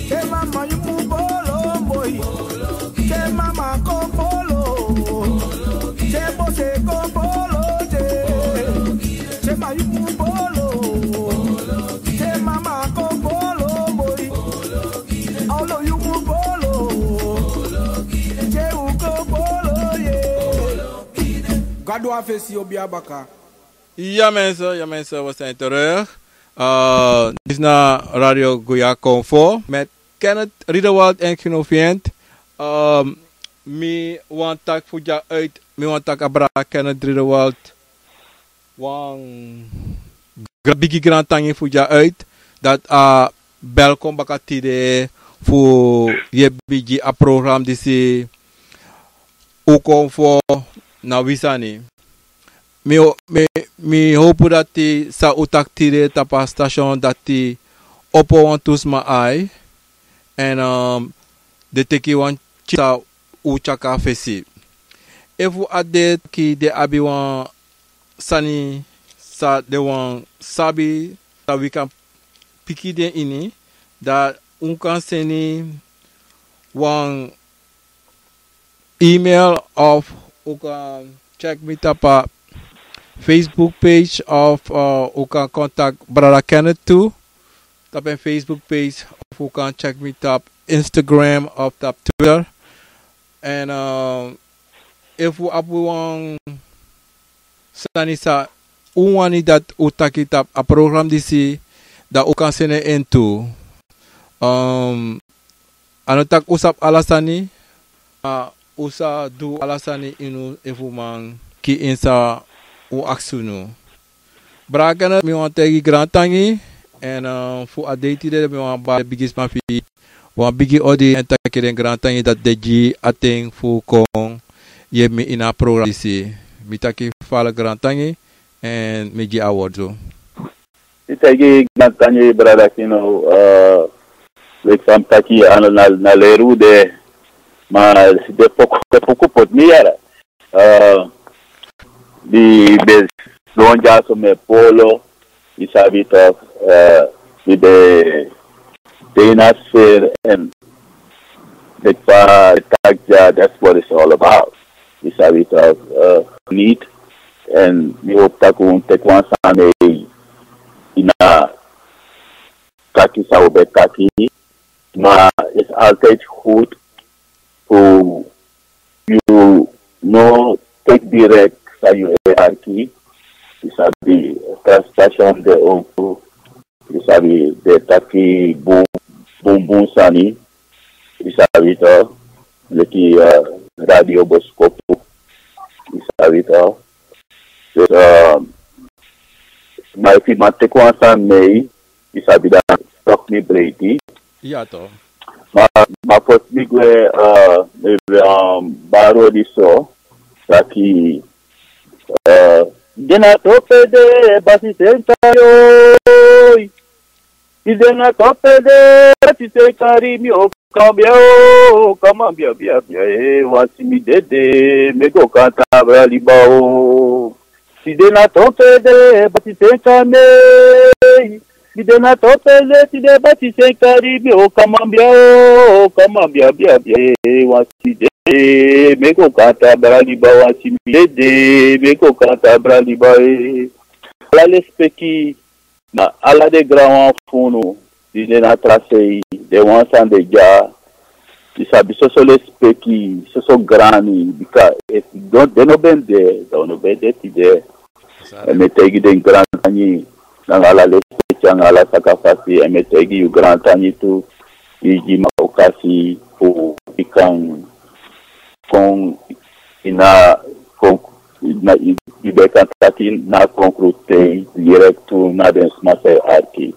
Te mama yumu polo boy. Te mama kon polo. Te bose kon polo te. Te ma yumu polo. Te mama kon polo boy. Olo yumu polo. Te uko polo ye. Gadu a fesi obi a baka. Ja mensen, ja mensen, we zijn terug. Eh, dit is naar Radio Guya Confo met Kenneth Riedewald en Gino Vient. Ehm, mi wani taki fu dya uit, mi wani taki a brada Kenneth Dridewald. Wan gra-, bigi grantangi fu dya uit. Dati a bel kon baka tide fu yebi gi a program disi un kon fu na wi sani. Mi, mi, mi howpu dati san un taki tide tapu a station dati opo wantu sma ai. Èn, ehm, den teki wan tyari san un tyari kon na fesi. Efu a de taki den abi wan sani san den wani sabi, san wi kan piki den ini, dan un kan seni wan email of un kan check mi tapu a Facebook page of, eh, un kan contact brada Kenneth tu tapu en Facebook page of un kan check mi tapu Instagram of tapu Twitter. Èn, eh, efu un abi wan sani san un wani dati un taki tapu a program disi, dan un kan seni en tu. Ehm, a no taki un sabi ala sani, ma un sa du ala sani ini un efu un man gi en san un aksi unu. Brada Kenneth, mi wani taigi grantangi, èn, eh, fu a dei tide mi wani bari bigisma fu yu wan bigi odi èn taki den grantangi dati den gi a ten fu kon yebi mi ini a program disi. Mi taki fala grantangi èn mi gi a wortu. Mi taigi grantangi brada Kino, eh, leki san mi taki a na, na, na leri un de, ma den poku, den poku poti mi yara. Eh, di ben sidon dyaso mi e polo, yu sabi toch, eh, di ben de ini a sfeer èn leki fa den taki dya, that's what it's all about. Yu sabi toch, eh, niet. Èn mi howpu taki un teki wan sani ini a taki san un ben taki. Ma is altijd goed fu yu no teki direct san yu e arki. Yu sabi, tra station de ofu, yu sabi, den e taki bun, bun, bun sani. Yu sabi toch, leki, eh, radio, boskopu. Yu sabi toch. Dus, eh, ma efu yu man teki wan sani nei, yu sabi dan toch mi breiti. Ya toch. Ma, ma fosi mi gwe, eh, mi, eh, bari odi so, taki, eh, den na tope de basi senta yoi. Yu den na tope de basi senta ri mi o kambia o kama bia bia bia e wansi mi dede mi go kanta bra liba o. Tide na tope de bati senka mei. Tide na tope de tide bati senka ribi o kamambia o kamambia bia bia e wansi de. Meko kanta braliba wansi mi de meko kanta braliba e. Ala lespeki na ala den granwan fu unu di de na tra sei, den wan san de dya. Yu sabi soso lespeki, soso grani, bika efu den no ben de, dan un no ben de tide. Èn mi e taigi den grantangi nanga ala lespeki nanga ala sakafasi, èn mi e taigi yu grantangi tu, yu gi mi a okasi fu yu kan kon ini a kon ini a yu ben kan taki na a konkru tei direktu na den sma san e arki.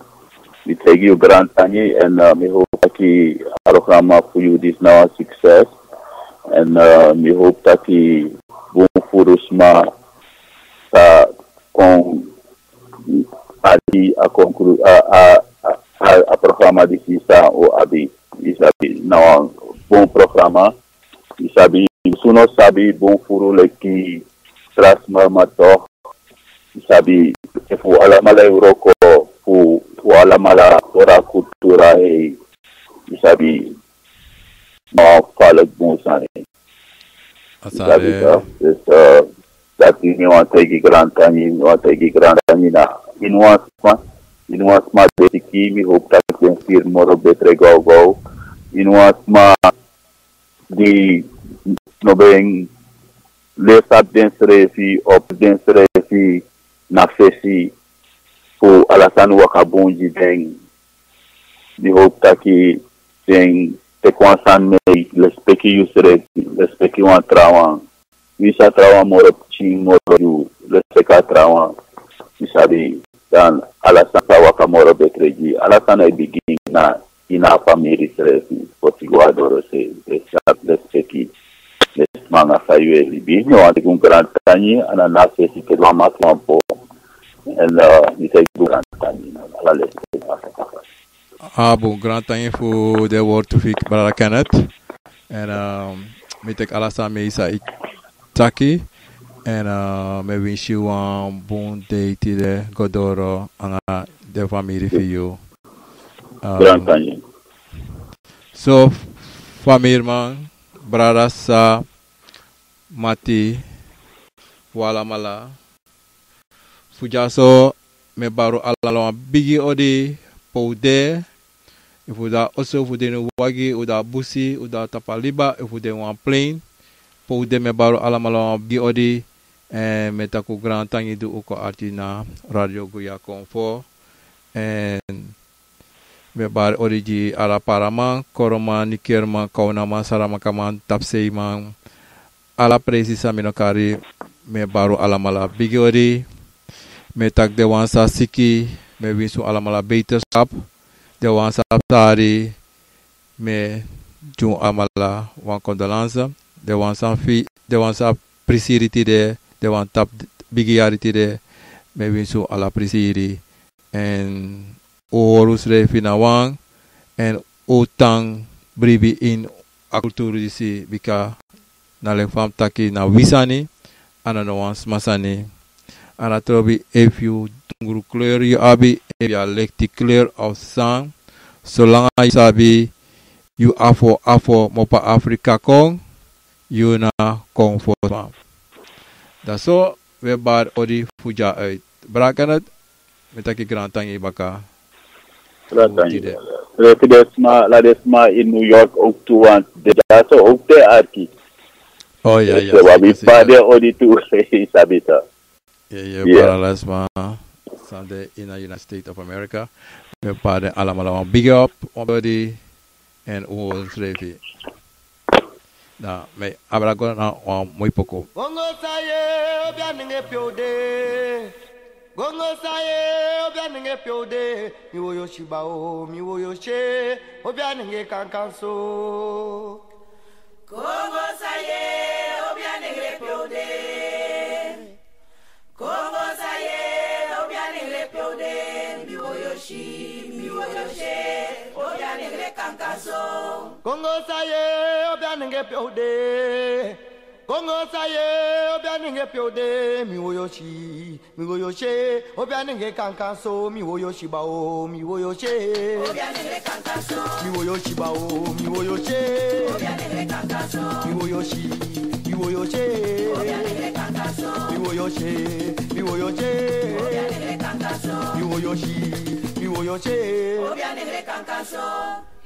Mi taigi yu grantangi èn mi hopu taki a programa fu yu disi na wan sukses. Èn mi hopu taki bun furu sma sa kon arki a konkru a a a a programa disi san un abi. Yu sabi na wan bun programa. Yu sabi, yu no sabi bun furu leki tra sma ma toch. Yu sabi, efu alamala e wroko fu fu alamala ora kultura hei. Yu sabi, no falek bun sani. Yu sabi toch. Dus dati mi wani taigi grantangi, mi wani taigi grantangi na ini wan sma, ini wan sma besiki, mi hopu taki den firi moro betre gawgaw. Ini wan sma di no ben lesi abi densrefi of densrefi na fesi fu ala sani waka bun gi den. Mi hopu taki den teki wan sani, mi e lespeki yusrefi, lespeki wan trawan. Winsi a trawan moro pikin, moro yu, lespeki a trawan. Yu sabi, dan ala sani sa waka moro betre gi. Ala sani e bigin na ini a famiri srefi, poti go a doro se, e sabi lespeki. Lespeki anga fa yu e libi. Mi wani gi un grantangi, a na na fesi pe wan mati wan po. En, eh, mi sa gi un grantangi, ala lespeki. A bun, grantangi fu den wortu fu brada Kenneth. En, eh, mi teki ala san mi sa taki. En, eh, mi e winsi wan bun dei tide go doro anga den famiri fu yu. Eh, grantangi. So, famiriman, brada, sa, mati, fu alamala. Fu dyaso, mi e bari un alamala wan bigi odi pe un de. Efu un de a oso, efu un de ini wagi, un de a busi, un de a tapu a liba, efu un de ini wan plein. Pe un de, mi e bari un alamala wan bigi odi. En mi e taki un grantangi di un kon arki na Radio Guya Konfo. En mi e bari odi gi ala Paraman, Koroman, Nikerman, Kawnaman, Saramakaman, Tapuseiman, ala presi san mi no kari, mi e bari un alamala bigi odi. Mi e taki den wan san siki, mi e winsi un alamala beterschap. Den wan san abi sari, mi e gi un alamala wan condoléances. Den wan san fi, den wan san abi prisiri tide, den wan tapu bigi yari tide, mi e winsi un ala prisiri. En un hori unsrefi na wan, en un tan bribi ini a kulturu disi, bika na leki fa mi taki, na wi sani, a no na wan sma sani. A no trobi efu yu dungru kleur yu abi, efu yu a lekti kleur of san, solanga yu sabi yu afo, afo, mopo Afrika kon, yu na Konfosma. Dan so, wi e bari odi fu dya uit. Brada Kenneth, mi taki grantangi baka. Grantangi. Tide. Tide sma, ala den sma ini New York ook tu, want den dyaso ook te arki. Oh, ya, ya, zeker, zeker. Wi e bari odi tu, yu sabi toch. Ye, ye, yeah. Bari ala sma san de ini a United States of America. Mi e bari alamala wan big up, wan body, en un hori unsrefi. Dan mi e abra go na wan moi poku. Kongo saye, obianenge pe un de. Kongo saye, obianenge pe un de. Mi woyo siba o, mi woyo se, obianenge kankan so. Kongo saye, obianenge pe un de. Kongo saye, obianenge pe un de, mi woyo si, mi woyo se, obianenge kankan so. Kongo saye, obianenge pe un de. Kongo saye, obianenge pe un de, mi woyo si, mi woyo se, obianenge kankan so, mi woyo siba o, mi woyo se. Obianenge kankan so. Mi woyo siba o, mi woyo se. Obianenge kankan so. Mi woyo si, mi woyo se. Obianenge kankan so. Mi woyo se, mi woyo se. Obianenge kankan so. Mi woyo si, mi woyo se. Obianenge kankan so.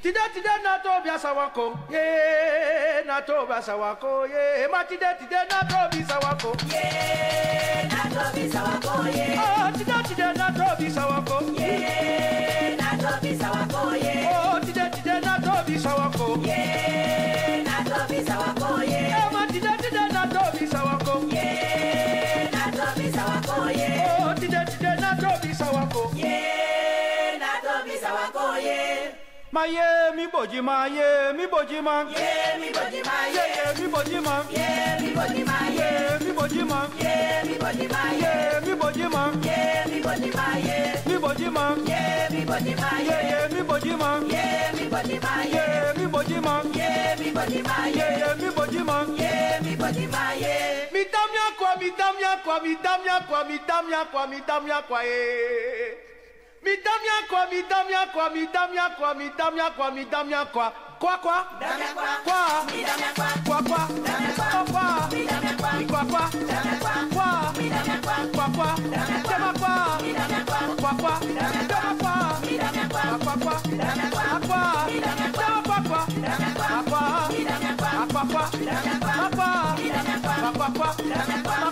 Tide, tide na Tobi a sa waka o. Ye, na Tobi a sa waka o, ye. Ma tide, tide na Tobi sa waka o. Ye, na Tobi sa waka o, ye. Oh, tide, tide na Tobi sa waka o. Ye, na Tobi sa waka o, ye. Oh, tide, tide na Tobi sa waka o. Ye, na Tobi sa waka o, ye. Eh, ma tide, tide na Tobi sa waka o. Ye, na Tobi sa waka o, ye. Oh, tide, tide na Tobi sa waka o. Ye, na Tobi sa waka o, ye. Ma ye mi body man, ye mi body man. Ye mi body man, ye. Ye, ye mi body man. Ye mi body man, ye. Ye mi body man. Ye mi body man, ye. Ye mi body man. Ye mi body man, ye. Mi body man. Ye mi body man, ye. Ye, ye mi body man. Ye mi body man, ye. Ye mi body man. Ye mi body man, ye. Ye, ye mi body man. Ye mi body man, ye. Mi damya kwa, mi damya kwa, mi damya kwa, mi damya kwa, mi damya kwa, eh. Mi damya kwa, mi damya kwa, mi damya kwa, mi damya kwa, mi damya kwa. Kwa, kwa. Damya kwa. Kwa. Mi damya kwa. Kwa, kwa. Damya kwa. Kwa, kwa. Mi damya kwa. Kwa, kwa. Damya kwa. Kwa. Mi damya kwa. Kwa, kwa. Damya kwa. Kwa, kwa. Kwa, kwa. Damya kwa. Kwa, kwa. Mi damya kwa. Kwa, kwa. Damya kwa. Kwa, kwa. Mi damya kwa. Kwa, kwa. Mi damya kwa. Kwa, kwa. Damya kwa. Kwa, kwa. Mi damya kwa. Kwa, kwa. Damya kwa.